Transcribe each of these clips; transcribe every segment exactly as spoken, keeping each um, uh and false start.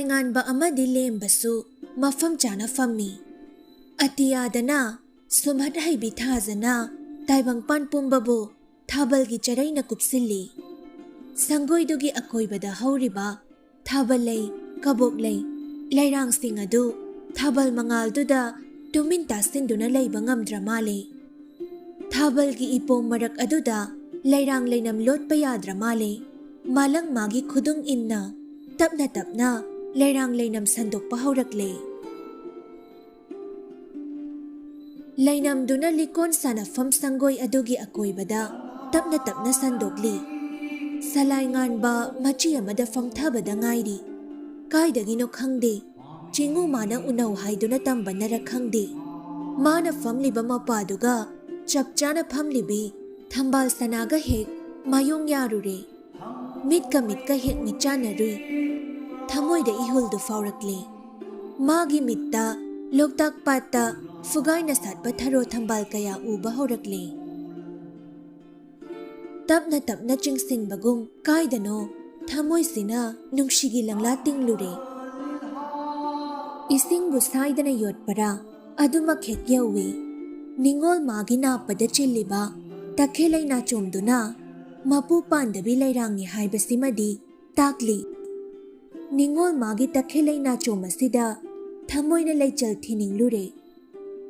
ꯉꯥꯟꯕ ꯑꯃꯗꯤ ꯂꯦꯝꯕꯁꯨ ꯃꯐꯝ ꯆꯥꯅ ꯐꯝꯃꯤ꯫ ꯑꯇꯤꯌꯥꯗꯅ ꯁꯨꯝꯍꯠ ꯍꯩꯕꯤ ꯊꯥꯖꯅ ꯇꯥꯏꯕꯪꯄꯥꯟ ꯄꯨꯝꯕꯕꯨ ꯊꯥꯕꯜꯒꯤ ꯆꯔꯩꯅ ꯀꯨꯞꯁꯤꯜꯂꯤ꯫ ꯁꯪꯒꯣꯏꯗꯨꯒꯤ ꯑꯀꯣꯏꯕꯗ ꯍꯧꯔꯤꯕ ꯊꯥꯕꯜ ꯂꯩ, ꯀꯕꯣꯛ ꯂꯩ, ꯂꯩꯔꯥꯡꯁꯤꯡ ꯑꯗꯨ ꯊꯥꯕꯜ ꯃꯉꯥꯜꯗꯨꯗ ꯇꯨꯃꯤꯟ ꯇꯥꯁꯤꯟꯗꯨꯅ ꯂꯩꯕ ꯉꯝꯗ꯭ꯔ ꯃꯥꯜꯂꯦ꯫ ꯊꯥꯕꯜꯒꯤ ꯏꯄꯣꯝ ꯃꯔꯛ ꯑꯗꯨꯗ ꯂꯩꯔꯥꯡ ꯂꯩꯅꯝ ꯂꯣꯠꯄ ꯌꯥꯗ꯭ꯔ ꯃꯥꯜꯂꯦ꯫ ꯃꯥꯂꯪ ꯃꯥꯒꯤ ꯈꯨꯗꯨꯡ ꯏꯟꯅ ꯇꯞꯅ ꯇꯞꯅ ꯂꯩꯔꯥꯡ ꯂꯩꯅꯝ ꯁꯟꯗꯣꯛꯄ ꯍꯧꯔꯛꯂꯦ꯫ ꯂꯩꯅꯝꯗꯨꯅ ꯂꯤꯀꯣꯟ ꯁꯥꯟꯅꯐꯝ ꯁꯪꯒꯣꯏ ꯑꯗꯨꯒꯤ ꯑꯀꯣꯏꯕꯗ ꯇꯞꯅ ꯇꯞꯅ ꯁꯟꯗꯣꯛꯂꯤ꯫ ꯁꯂꯥꯏ ꯉꯥꯟꯕ ꯃꯆꯤ ꯑꯃꯗ ꯐꯝꯊꯕꯗ ꯉꯥꯏꯔꯤ꯫ ꯀꯥꯏꯗꯒꯤꯅꯣ ꯈꯪꯗꯦ, ꯆꯤꯡꯉꯨ ꯃꯥꯅ ꯎꯅꯧ ꯍꯥꯏꯗꯨꯅ ꯇꯝꯕꯅꯔ ꯈꯪꯗꯦ, ꯃꯥꯅ ꯐꯝꯂꯤꯕ ꯃꯄꯥꯗꯨꯒ ꯆꯞ ꯆꯥꯅ ꯐꯝꯂꯤꯕꯤ ꯊꯝꯕꯥꯜ ꯁꯅꯥꯒ ꯍꯦꯛ ꯃꯥꯌꯣꯡ ꯌꯥꯔꯨꯔꯦ꯫ ꯃꯤꯠꯀ ꯃꯤꯠꯀ ꯍꯦꯛ ꯃꯤꯠꯆꯥꯟꯅꯔꯨꯏ꯫ ꯊꯃꯣꯏꯗ ꯏꯍꯨꯜꯗꯨ ꯐꯥꯎꯔꯛꯂꯦ꯫ ꯃꯥꯒꯤ ꯃꯤꯠꯇ ꯂꯣꯛꯇꯥꯛ ꯄꯥꯠꯇ ꯐꯨꯒꯥꯏꯅ ꯁꯥꯠꯄ ꯊꯔꯣ ꯊꯝꯕꯥꯜ ꯀꯌꯥ ꯎꯕ ꯍꯧꯔꯛꯂꯦ꯫ ꯇꯞꯅ ꯇꯞꯅ ꯆꯤꯡꯁꯤꯟꯕꯒꯨꯝ ꯀꯥꯏꯗꯅꯣ ꯊꯃꯣꯏꯁꯤꯅ ꯅꯨꯡꯁꯤꯒꯤ ꯂꯪꯂꯥ ꯇꯤꯡꯂꯨꯔꯦ꯫ ꯏꯁꯤꯡꯕꯨ ꯁꯥꯏꯗꯅ ꯌꯣꯠꯄꯔꯥ, ꯑꯗꯨꯃꯛ ꯍꯦꯛ ꯌꯧꯏ꯫ ꯅꯤꯉꯣꯜ ꯃꯥꯒꯤ ꯅꯥꯞꯄꯗ ꯆꯤꯜꯂꯤꯕ ꯇꯈꯦꯜ ꯂꯩꯅꯥꯆꯣꯝꯗꯨꯅ ꯃꯄꯨ ꯄꯥꯟꯗꯕꯤ ꯂꯩꯔꯥꯡꯅꯤ ꯍꯥꯏꯕꯁꯤꯃꯗꯤ ꯇꯥꯛꯂꯤ꯫ ꯅꯤꯉꯣꯜ ꯃꯥꯒꯤ ꯇꯈꯦꯜ ꯂꯩꯅꯥꯆꯣꯝ ꯑꯁꯤꯗ ꯊꯃꯣꯏꯅ ꯂꯩꯆꯜ ꯊꯤꯅꯤꯡꯂꯨꯔꯦ꯫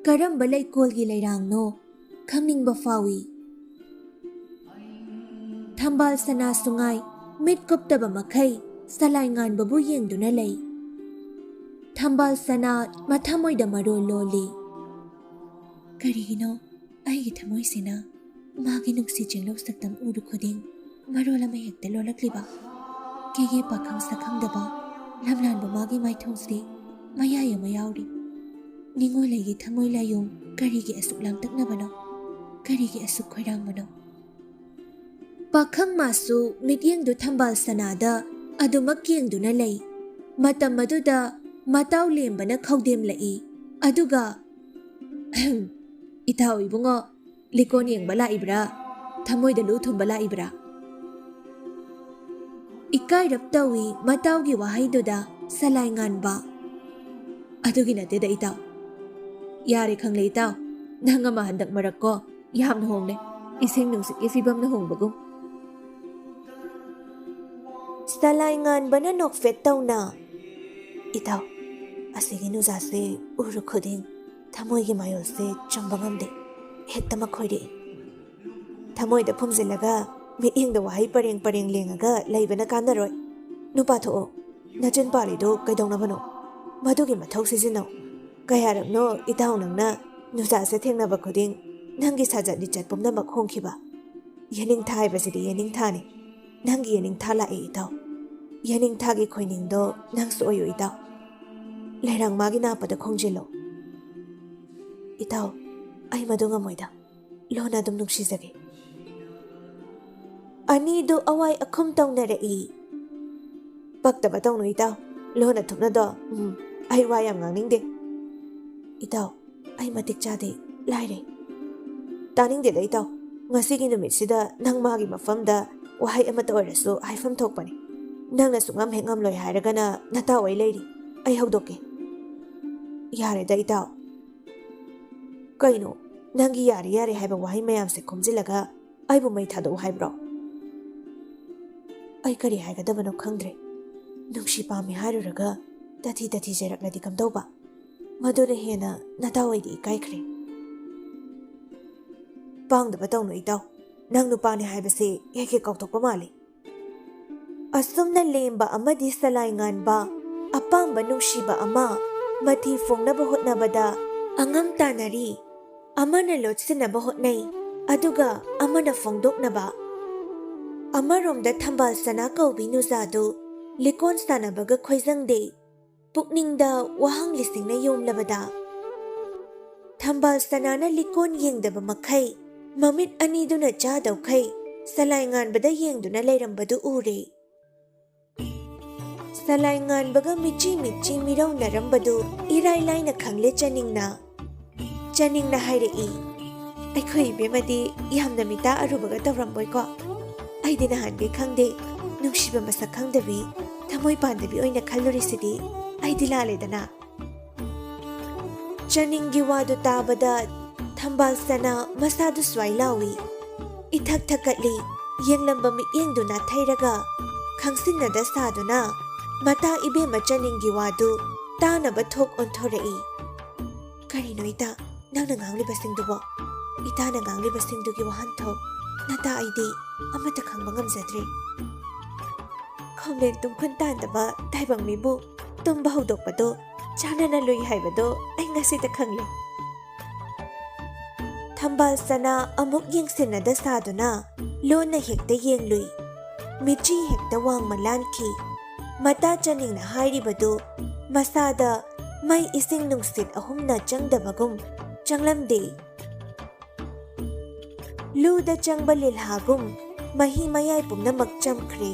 ꯀꯔꯝꯕ ꯂꯩꯀꯣꯜꯒꯤ ꯂꯩꯔꯥꯡꯅꯣ ꯈꯪꯅꯤꯡꯕ ꯐꯥꯎꯏ꯫ ꯊꯝꯕꯥꯜ ꯁꯅꯥ ꯁꯨꯉꯥꯏ ꯃꯤꯠ ꯀꯨꯞꯇꯕ ꯃꯈꯩ ꯁꯂꯥꯏ ꯉꯥꯟꯕꯕꯨ ꯌꯦꯡꯗꯨꯅ ꯂꯩ꯫ ꯊꯝꯕꯥꯜ ꯁꯅꯥ ꯃꯊꯃꯣꯏꯗ ꯃꯔꯣꯜ ꯂꯣꯜꯂꯤ꯫ ꯀꯔꯤꯒꯤꯅꯣ ꯑꯩꯒꯤ ꯊꯃꯣꯏꯁꯤꯅ ꯃꯥꯒꯤ ꯅꯨꯡꯁꯤ ꯆꯤꯡꯂꯧ ꯁꯛꯇꯝ ꯎꯔꯨ ꯈꯨꯗꯤꯡ ꯃꯔꯣꯜ ꯑꯃ ꯍꯦꯛꯇ ꯂꯣꯜꯂꯛꯂꯤꯕ? ꯀꯦꯒꯦ ꯄꯥꯈꯪ ꯁꯛꯈꯪꯗꯕ ꯂꯝꯂꯥꯟꯕ ꯃꯥꯒꯤ ꯃꯥꯏꯊꯣꯡꯁꯤ ꯃꯌꯥꯏ ꯑꯃ ꯌꯥꯎꯔꯤ꯫ ꯅꯤꯉꯣꯜ ꯑꯩꯒꯤ ꯊꯃꯣꯏ ꯂꯥꯏꯌꯨꯝ ꯀꯔꯤꯒꯤ ꯑꯁꯨꯛ ꯂꯥꯡꯇꯛꯅꯕꯅꯣ? ꯀꯔꯤꯒꯤ ꯑꯁꯨꯛ ꯈꯣꯏꯔꯥꯡꯕꯅꯣ? ꯄꯥꯈꯪ ꯃꯥꯁꯨ ꯃꯤꯠꯌꯦꯡꯗꯨ ꯊꯝꯕꯥꯜ ꯁꯅꯥꯗ ꯑꯗꯨꯃꯛ ꯌꯦꯡꯗꯨꯅ ꯂꯩ꯫ ꯃꯇꯝ ꯑꯗꯨꯗ ꯃꯇꯥꯎ ꯂꯦꯝꯕꯅ ꯈꯧꯗꯦꯝꯂꯛꯏ꯫ ꯑꯗꯨꯒ, "ꯏꯇꯥꯎ ꯏꯕꯨꯡꯉꯣ, ꯂꯤꯀꯣꯟ ꯌꯦꯡꯕ ꯂꯥꯛꯏꯕ꯭ꯔꯥ? ꯊꯃꯣꯏꯗ ꯂꯨ ꯊꯨꯝꯕ ꯂꯥꯛꯏꯕ꯭ꯔꯥ?" ꯏꯀꯥꯏꯔꯞ ꯇꯧꯏ ꯃꯇꯥꯎꯒꯤ ꯋꯥꯍꯩꯗꯨꯗ꯫ ꯁꯂꯥꯏ ꯉꯥꯟꯕ꯫ ꯑꯗꯨꯒꯤ ꯅꯠꯇꯦꯗ ꯏꯇꯥꯎ꯫ ꯌꯥꯔꯦ ꯈꯪꯂꯦ ꯏꯇꯥꯎ, ꯅꯪ ꯑꯃ ꯍꯟꯗꯛ ꯃꯔꯛ ꯀꯣ ꯌꯥꯝꯅ ꯍꯣꯡꯂꯦ, ꯏꯁꯤꯡ ꯅꯨꯡꯁꯤꯠꯀꯤ ꯐꯤꯕꯝꯅ ꯍꯣꯡꯕꯒꯨꯝ꯫ ꯁꯂꯥꯏ ꯉꯥꯟꯕꯅ ꯅꯣꯛꯐꯦꯠ ꯇꯧꯅ, "ꯏꯇꯥꯎ, ꯑꯁꯤꯒꯤ ꯅꯨꯖꯥꯁꯦ ꯎꯔꯨ ꯈꯨꯗꯤꯡ ꯊꯃꯣꯏꯒꯤ ꯃꯌꯣꯜꯁꯦ ꯆꯨꯝꯕ ꯉꯝꯗꯦ, ꯍꯦꯛꯇꯃꯛ ꯈꯣꯏꯔꯛꯏ꯫ ꯊꯃꯣꯏꯗ ꯐꯨꯝꯖꯤꯜꯂꯒ ꯃꯤꯠꯌꯦꯡꯗ ꯋꯥꯍꯩ ꯄꯔꯦꯡ ꯄꯔꯦꯡ ꯂꯦꯡꯉꯒ ꯂꯩꯕꯅ ꯀꯥꯟꯅꯔꯣꯏ꯫ ꯅꯨꯄꯥ ꯊꯣꯛꯑꯣ, ꯅꯆꯤꯟ ꯄꯥꯜꯂꯤꯗꯨ ꯀꯩꯗꯧꯅꯕꯅꯣ? ꯃꯗꯨꯒꯤ ꯃꯊꯧ ꯁꯤꯖꯤꯟꯅꯧ꯫ ꯀꯌꯥꯔꯛꯅꯣ ꯏꯇꯥꯎ ꯅꯪꯅ ꯅꯨꯖꯥꯁꯦ ꯊꯦꯡꯅꯕ ꯈꯨꯗꯤꯡ ꯅꯪꯒꯤ ꯁꯥꯖꯠ ꯂꯤꯆꯠ ꯄꯨꯝꯅꯃꯛ ꯍꯣꯡꯈꯤꯕ? ꯌꯦꯅꯤꯡꯊꯥ ꯍꯥꯏꯕꯁꯤꯗꯤ ꯌꯦꯅꯤꯡꯊꯥꯅꯤ꯫ ꯅꯪꯒꯤ ꯌꯦꯅꯤꯡꯊꯥ ꯂꯥꯛꯑꯦ ꯏꯇꯥꯎ꯫ ꯌꯦꯅꯤꯡꯊꯥꯒꯤ ꯈꯣꯏꯅꯤꯡꯗꯣ ꯅꯪꯁꯨ ꯑꯣꯏꯌꯨ ꯏꯇꯥꯎ꯫ ꯂꯩꯔꯥꯡꯃꯥꯒꯤ ꯅꯥꯞꯄꯗ ꯈꯣꯡꯖꯤꯜꯂꯣ꯫ ꯏꯇꯥꯎ, ꯑꯩ ꯃꯗꯨ ꯉꯝꯃꯣꯏꯗ꯫ ꯂꯣꯟꯅ ꯑꯗꯨꯝ ꯅꯨꯡꯁꯤꯖꯒꯦ꯫" ꯑꯅꯤꯗꯨ ꯑꯋꯥꯏ ꯑꯈꯨꯝ ꯇꯧꯅꯔꯛꯏ꯫ "ꯄꯛꯇꯕ ꯇꯧꯅꯨ ꯏꯇꯥꯎ, ꯂꯣꯟꯅ ꯊꯨꯞꯅꯗꯣ꯫ ꯎꯝ, ꯑꯩ ꯋꯥ ꯌꯥꯝ ꯉꯥꯡꯅꯤꯡꯗꯦ꯫ ꯏꯇꯥꯎ, ꯑꯩ ꯃꯇꯤꯛ ꯆꯥꯗꯦ, ꯂꯥꯏꯔꯩ꯫" "ꯇꯥꯅꯤꯡꯗꯦꯗ ꯏꯇꯥꯎ, ꯉꯁꯤꯒꯤ ꯅꯨꯃꯤꯠꯁꯤꯗ ꯅꯪ ꯃꯥꯒꯤ ꯃꯐꯝꯗ ꯋꯥꯍꯩ ꯑꯃꯠꯇ ꯑꯣꯏꯔꯁꯨ ꯍꯥꯏꯐꯝ ꯊꯣꯛꯄꯅꯤ꯫ ꯅꯪꯅ ꯁꯨꯡꯉꯝ ꯍꯦꯛ ꯉꯝꯂꯣꯏ ꯍꯥꯏꯔꯒꯅ ꯅꯇꯥꯎ ꯑꯩ ꯂꯩꯔꯤ, ꯑꯩ ꯍꯧꯗꯣꯛꯀꯦ꯫" "ꯌꯥꯔꯦꯗ ꯏꯇꯥꯎ꯫" "ꯀꯩꯅꯣ, ꯅꯪꯒꯤ ꯌꯥꯔꯦ ꯌꯥꯔꯦ ꯍꯥꯏꯕ ꯋꯥꯍꯩ ꯃꯌꯥꯝꯁꯦ ꯈꯣꯝꯖꯤꯜꯂꯒ ꯑꯩꯕꯨ ꯃꯩ ꯊꯥꯗꯣꯛꯎ ꯍꯥꯏꯕ꯭ꯔꯣ?" ꯑꯩ ꯀꯔꯤ ꯍꯥꯏꯒꯗꯕꯅꯣ ꯈꯪꯗ꯭ꯔꯦ꯫ ꯅꯨꯡꯁꯤ ꯄꯥꯝꯃꯤ ꯍꯥꯏꯔꯨꯔꯒ ꯇꯊꯤ ꯇꯊꯤ ꯆꯩꯔꯛꯂꯗꯤ ꯀꯝꯗꯧꯕ? ꯃꯗꯨꯅ ꯍꯦꯟꯅ ꯅꯇꯥꯎ ꯑꯩꯗꯤ ꯏꯀꯥꯏꯈ꯭ꯔꯦ꯫ "ꯄꯥꯡꯗꯕ ꯇꯧꯅꯨ ꯏꯇꯥꯎ, ꯅꯪ ꯅꯨꯄꯥꯅꯤ ꯍꯥꯏꯕꯁꯦ ꯍꯦꯛ ꯍꯦꯛ ꯀꯥꯎꯊꯣꯛꯄ ꯃꯥꯜꯂꯤ꯫" ꯑꯁꯨꯝꯅ ꯂꯦꯝꯕ ꯑꯃꯗꯤ ꯁꯂꯥꯏ ꯉꯥꯟꯕ ꯑꯄꯥꯝꯕ ꯅꯨꯡꯁꯤꯕ ꯑꯃ ꯃꯊꯤ ꯐꯣꯡꯅꯕ ꯍꯣꯠꯅꯕꯗ ꯑꯉꯝ ꯇꯥꯅꯔꯤ꯫ ꯑꯃꯅ ꯂꯣꯠꯁꯤꯟꯅꯕ ꯍꯣꯠꯅꯩ, ꯑꯗꯨꯒ ꯑꯃꯅ ꯐꯣꯡꯗꯣꯛꯅꯕ꯫ ꯑꯃꯔꯣꯝꯗ ꯊꯝꯕꯥꯜ ꯁꯅꯥ ꯀꯧꯕꯤ ꯅꯨꯖꯥꯗꯨ ꯂꯤꯀꯣꯟ ꯁꯥꯟꯅꯕꯒ ꯈꯣꯏꯖꯪꯗꯦ꯫ ꯄꯨꯛꯅꯤꯡꯗ ꯋꯥꯍꯪ ꯂꯤꯁꯤꯡꯅ ꯌꯣꯝꯂꯕꯗ, ꯊꯝꯕꯥꯜ ꯁꯅꯥꯅ ꯂꯤꯀꯣꯟ ꯌꯦꯡꯗꯕ ꯃꯈꯩ, ꯃꯃꯤꯠ ꯑꯅꯤꯗꯨꯅ ꯆꯥꯗꯧꯈꯩ, ꯁꯂꯥꯏ ꯉꯥꯟꯕꯗ ꯌꯦꯡꯗꯨꯅ ꯂꯩꯔꯝꯕꯗꯨ ꯎꯔꯦ꯫ ꯁꯂꯥꯏ ꯉꯥꯟꯕꯒ ꯃꯤꯠꯆꯤ ꯃꯤꯠꯆꯤ ꯃꯤꯔꯧꯅꯔꯝꯕꯗꯨ ꯏꯔꯥꯏ ꯂꯥꯏꯅ ꯈꯪꯂꯦ ꯆꯅꯤꯡꯅ꯫ ꯆꯅꯤꯡꯅ ꯍꯥꯏꯔꯛꯏ, "ꯑꯩꯈꯣꯏ ꯏꯕꯦꯝꯃꯗꯤ ꯌꯥꯝꯅ ꯃꯤꯇꯥ ꯑꯔꯨꯕꯒ ꯇꯧꯔꯝꯕꯣꯏꯀꯣ? ꯑꯩꯗꯤ ꯅꯍꯥꯟꯒꯩ ꯈꯪꯗꯦ, ꯅꯨꯡꯁꯤꯕ ꯃꯁꯛ ꯈꯪꯗꯕꯤ ꯊꯃꯣꯏ ꯄꯥꯟꯗꯕꯤ ꯑꯣꯏꯅ ꯈꯜꯂꯨꯔꯤꯁꯤꯗꯤ ꯑꯩꯗꯤ ꯂꯥꯜꯂꯦꯗꯅ꯫ ꯆꯅꯤꯡꯒꯤ ꯋꯥꯗꯨ ꯇꯥꯕꯗ ꯊꯝꯕꯥꯜ ꯁꯅꯥ ꯃꯁꯥꯗꯨ ꯁ꯭ꯋꯥꯏ ꯂꯥꯎꯏ꯫ ꯏꯊꯛ ꯊꯛꯀꯠꯂꯤ꯫ ꯌꯦꯡꯂꯝꯕ ꯃꯤꯠꯌꯦꯡꯗꯨ ꯅꯥꯊꯩꯔꯒ ꯈꯪꯁꯤꯟꯅꯗ ꯁꯥꯗꯨꯅ ꯃꯇꯥ ꯏꯕꯦꯝꯃ ꯆꯅꯤꯡꯒꯤ ꯋꯥꯗꯨ ꯇꯥꯅꯕ ꯊꯣꯛ ꯑꯣꯟꯊꯣꯔꯛꯏ꯫ "ꯀꯔꯤꯅꯣ ꯏꯇꯥ, ꯅꯪꯅ ꯉꯥꯡꯂꯤꯕꯁꯤꯡꯗꯨꯕꯣ? ꯏꯇꯥꯅ ꯉꯥꯡꯂꯤꯕꯁꯤꯡꯗꯨꯒꯤ ꯋꯥꯍꯟꯊꯣꯛ ꯅꯇꯥ ꯑꯩꯗꯤ ꯑꯃꯠꯇ ꯈꯪꯕ ꯉꯝꯖꯗ꯭ꯔꯦ꯫ ꯈꯣꯡꯂꯦꯟ ꯇꯨꯝꯈꯨꯟ ꯇꯥꯟꯗꯕ ꯇꯥꯏꯕꯪ ꯃꯤꯕꯨ ꯇꯨꯝꯕ ꯍꯧꯗꯣꯛꯄꯗꯣ ꯆꯥꯟꯅꯅ ꯂꯨꯏ ꯍꯥꯏꯕꯗꯣ ꯑꯩ ꯉꯁꯤꯗ ꯈꯪꯂꯦ"꯫ ꯊꯝꯕꯥꯜ ꯁꯅꯥ ꯑꯃꯨꯛ ꯌꯦꯡꯁꯤꯟꯅꯗ ꯁꯥꯗꯨꯅ ꯂꯣꯟꯅ ꯍꯦꯛꯇ ꯌꯦꯡꯂꯨꯏ꯫ ꯃꯤꯠꯆꯤ ꯍꯦꯛꯇ ꯋꯥꯡꯃ ꯂꯥꯟꯈꯤ꯫ ꯃꯇꯥ ꯆꯅꯤꯡꯅ ꯍꯥꯏꯔꯤꯕꯗꯨ ꯃꯁꯥꯗ ꯃꯩ ꯏꯁꯤꯡ ꯅꯨꯡꯁꯤꯠ ꯑꯍꯨꯝꯅ ꯆꯪꯗꯕꯒꯨꯝ ꯆꯪꯂꯝꯗꯦ꯫ ꯂꯨꯗ ꯆꯪꯕ ꯂꯤꯜꯍꯥꯒꯨꯝ ꯃꯍꯤ ꯃꯌꯥꯏ ꯄꯨꯝꯅꯃꯛ ꯆꯝꯈ꯭ꯔꯦ꯫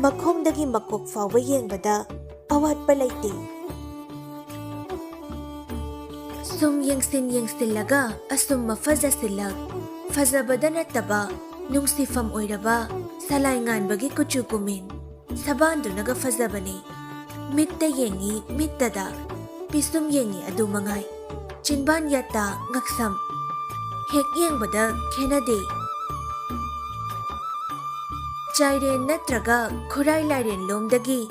ꯃꯈꯣꯡꯗꯒꯤ ꯃꯀꯣꯛ ꯐꯥꯎꯕ ꯌꯦꯡꯕꯗ ꯑꯋꯥꯠꯄ ꯂꯩꯇꯦ꯫ ꯁꯨꯝ ꯌꯦꯡꯁꯤꯟ ꯌꯦꯡꯁꯤꯜꯂꯒ ꯑꯁꯨꯝ ꯃꯐꯖꯁꯤꯜꯂꯛ꯫ ꯐꯖꯕꯗ ꯅꯠꯇꯕ ꯅꯨꯡꯁꯤꯐꯝ ꯑꯣꯏꯔꯕ ꯁꯂꯥꯏ ꯉꯥꯟꯕꯒꯤ ꯀꯨꯆꯨ ꯀꯨꯃꯦꯟ꯫ ꯁꯕꯥꯟꯗꯨꯅꯒ ꯐꯖꯕꯅꯤ꯫ ꯃꯤꯠꯇ ꯌꯦꯡꯉꯤ ꯃꯤꯠꯇꯗ, ꯄꯤꯁꯨꯝ ꯌꯦꯡꯉꯤ ꯑꯗꯨ ꯃꯉꯥꯏ꯫ ꯆꯤꯟꯕꯥꯟ ꯌꯥꯇꯥ ꯉꯛꯁꯝ꯫ ꯍꯦꯛ ꯌꯦꯡꯕꯗ ꯈꯦꯅꯗꯦ꯫ ꯆꯥꯏꯔꯦꯟ ꯅꯠꯇ꯭ꯔꯒ ꯈꯨꯔꯥꯏ ꯂꯥꯏꯔꯦꯟ ꯂꯣꯝꯗꯒꯤ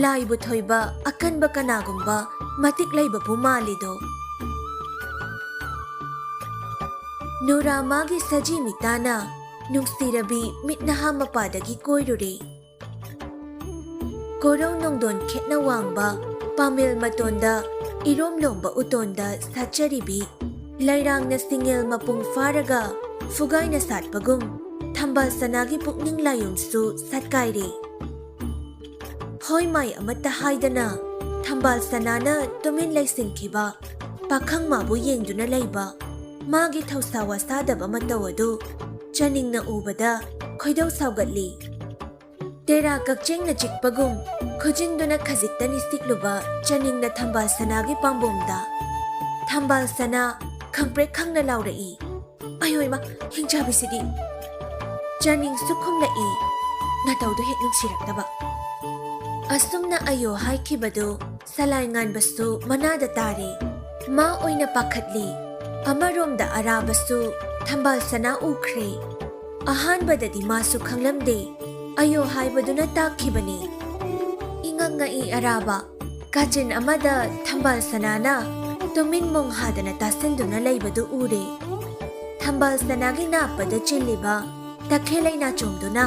ꯂꯥꯏꯕꯨ ꯊꯣꯏꯕ ꯑꯀꯟꯕ ꯀꯅꯥꯒꯨꯝꯕ ꯃꯇꯤꯛ ꯂꯩꯕꯕꯨ ꯃꯥꯜꯂꯤꯗꯣ꯫ ꯅꯨꯔꯥ ꯃꯥꯒꯤ ꯁꯖꯤ ꯃꯤꯇꯥꯅ ꯅꯨꯡꯁꯤꯔꯕꯤ ꯃꯤꯠ ꯅꯍꯥ ꯃꯄꯥꯗꯒꯤ ꯀꯣꯏꯔꯨꯔꯦ꯫ ꯀꯣꯔꯧ ꯅꯣꯡꯗꯣꯟ ꯈꯦꯠꯅ ꯋꯥꯡꯕ ꯄꯥꯃꯦꯜ ꯃꯇꯣꯟꯗ ꯏꯔꯣꯝ ꯂꯣꯝꯕ ꯎꯇꯣꯟꯗ ꯁꯥꯠꯆꯔꯤꯕꯤ ꯂꯩꯔꯥꯡꯅ ꯁꯤꯡꯉꯦꯜ ꯃꯄꯨꯡ ꯐꯥꯔꯒ ꯐꯨꯒꯥꯏꯅ ꯁꯥꯠꯄꯒꯨꯝ ꯊꯝꯕꯥꯜ ꯁꯅꯥꯒꯤ ꯄꯨꯛꯅꯤꯡ ꯂꯥꯏꯌꯣꯟꯁꯨ ꯁꯥꯠꯀꯥꯏꯔꯦ꯫ ꯍꯣꯏ ꯃꯥꯏ ꯑꯃꯠꯇ ꯍꯥꯏꯗꯅ ꯊꯝꯕꯥꯜ ꯁꯅꯥꯅ ꯇꯨꯃꯤꯟ ꯂꯩꯁꯤꯟꯈꯤꯕ ꯄꯥꯈꯪ ꯃꯥꯕꯨ ꯌꯦꯡꯗꯨꯅ ꯂꯩꯕ ꯃꯥꯒꯤ ꯊꯧꯁꯥ ꯋꯥꯁꯥꯗꯕ ꯃꯇꯧ ꯑꯗꯨ ꯆꯅꯤꯡꯅ ꯎꯕꯗ ꯈꯣꯏꯗꯧ ꯁꯥꯎꯒꯠꯂꯤ꯫ ꯇꯦꯔꯥ ꯀꯛꯆꯦꯡꯅ ꯆꯤꯛꯄꯒꯨꯝ ꯈꯨꯖꯤꯟꯗꯨꯅ ꯈꯖꯤꯛꯇ ꯅꯤꯁꯤꯛꯂꯨꯕ ꯆꯅꯤꯡꯅ ꯊꯝꯕꯥꯜ ꯁꯅꯥꯒꯤ ꯄꯥꯝꯕꯣꯝꯗ꯫ ꯊꯝꯕꯥꯜ ꯁꯅꯥ ꯈꯪꯄ꯭ꯔꯦꯛ ꯈꯪꯅ ꯂꯥꯎꯔꯛꯏ꯫ "ꯑꯌꯣꯏꯃ, ꯍꯤꯡꯆꯥꯕꯤꯁꯤꯗꯤ!" ꯆꯅꯤꯡꯁꯨ ꯈꯨꯝꯂꯛꯏ꯫ ꯅꯇꯧꯗꯣ ꯍꯦꯛ ꯅꯨꯡꯁꯤꯔꯛꯇꯕ꯫ ꯑꯁꯨꯝꯅ ꯑꯌꯣ ꯍꯥꯏꯈꯤꯕꯗꯨ ꯁꯂꯥꯏ ꯉꯥꯟꯕꯁꯨ ꯃꯅꯥꯗ ꯇꯥꯔꯦ꯫ ꯃꯥ ꯑꯣꯏꯅ ꯄꯥꯈꯠꯂꯤ꯫ ꯑꯃꯔꯣꯝꯗ ꯑꯔꯥꯕꯁꯨ ꯊꯝꯕꯥꯜ ꯁꯅꯥ ꯎꯈ꯭ꯔꯦ꯫ ꯑꯍꯥꯟꯕꯗꯗꯤ ꯃꯥꯁꯨ ꯈꯪꯂꯝꯗꯦ꯫ ꯑꯌꯣ ꯍꯥꯏꯕꯗꯨꯅ ꯇꯥꯛꯈꯤꯕꯅꯤ꯫ ꯏꯉꯛ ꯉꯛꯏ ꯑꯔꯥꯕ꯫ ꯀꯥꯆꯤꯟ ꯑꯃꯗ ꯊꯝꯕꯥꯜ ꯁꯅꯥꯅ ꯇꯨꯃꯤꯟ ꯃꯣꯡ ꯍꯥꯗꯅ ꯇꯥꯁꯤꯟꯗꯨꯅ ꯂꯩꯕꯗꯨ ꯎꯔꯦ꯫ ꯊꯝꯕꯥꯜ ꯁꯅꯥꯒꯤ ꯅꯥꯞꯄꯗ ꯆꯤꯜꯂꯤꯕ ꯇꯈꯦꯜ ꯂꯩꯅꯥꯆꯣꯝꯗꯨꯅ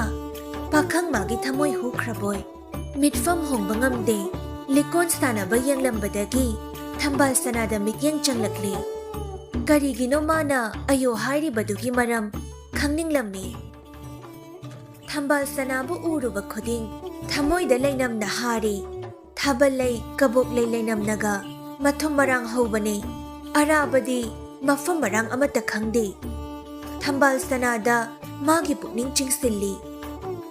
ꯄꯥꯈꯪ ꯃꯥꯒꯤ ꯊꯃꯣꯏ ꯍꯨꯈ꯭ꯔꯕꯣꯏ꯫ ꯃꯤꯠꯐꯝ ꯍꯣꯡꯕ ꯉꯝꯗꯦ꯫ ꯂꯤꯀꯣꯟ ꯁꯥꯟꯅꯕ ꯌꯦꯡꯂꯝꯕꯗꯒꯤ ꯊꯝꯕꯥꯜ ꯁꯅꯥꯗ ꯃꯤꯠꯌꯦꯡ ꯆꯪꯂꯛꯂꯦ꯫ ꯀꯔꯤꯒꯤꯅꯣ ꯃꯥꯅ ꯑꯌꯣ ꯍꯥꯏꯔꯤꯕꯗꯨꯒꯤ ꯃꯔꯝ ꯈꯪꯅꯤꯡꯂꯝꯃꯤ꯫ ꯊꯝꯕꯥꯜ ꯁꯅꯥꯕꯨ ꯎꯔꯨꯕ ꯈꯨꯗꯤꯡ ꯊꯃꯣꯏꯗ ꯂꯩꯅꯝꯅ ꯍꯥꯔꯤ꯫ ꯊꯥꯕꯜ ꯂꯩ, ꯀꯕꯣꯛ ꯂꯩ ꯂꯩꯅꯝꯅꯒ ꯃꯊꯨꯝ ꯃꯔꯥꯡ ꯍꯧꯕꯅꯦ꯫ ꯑꯔꯥꯕꯗꯤ ꯃꯐꯝ ꯃꯔꯥꯡ ꯑꯃꯠꯇ ꯈꯪꯗꯦ꯫ ꯊꯝꯕꯥꯜ ꯁꯅꯥꯗ ꯃꯥꯒꯤ ꯄꯨꯛꯅꯤꯡ ꯆꯤꯡꯁꯤꯜꯂꯤ꯫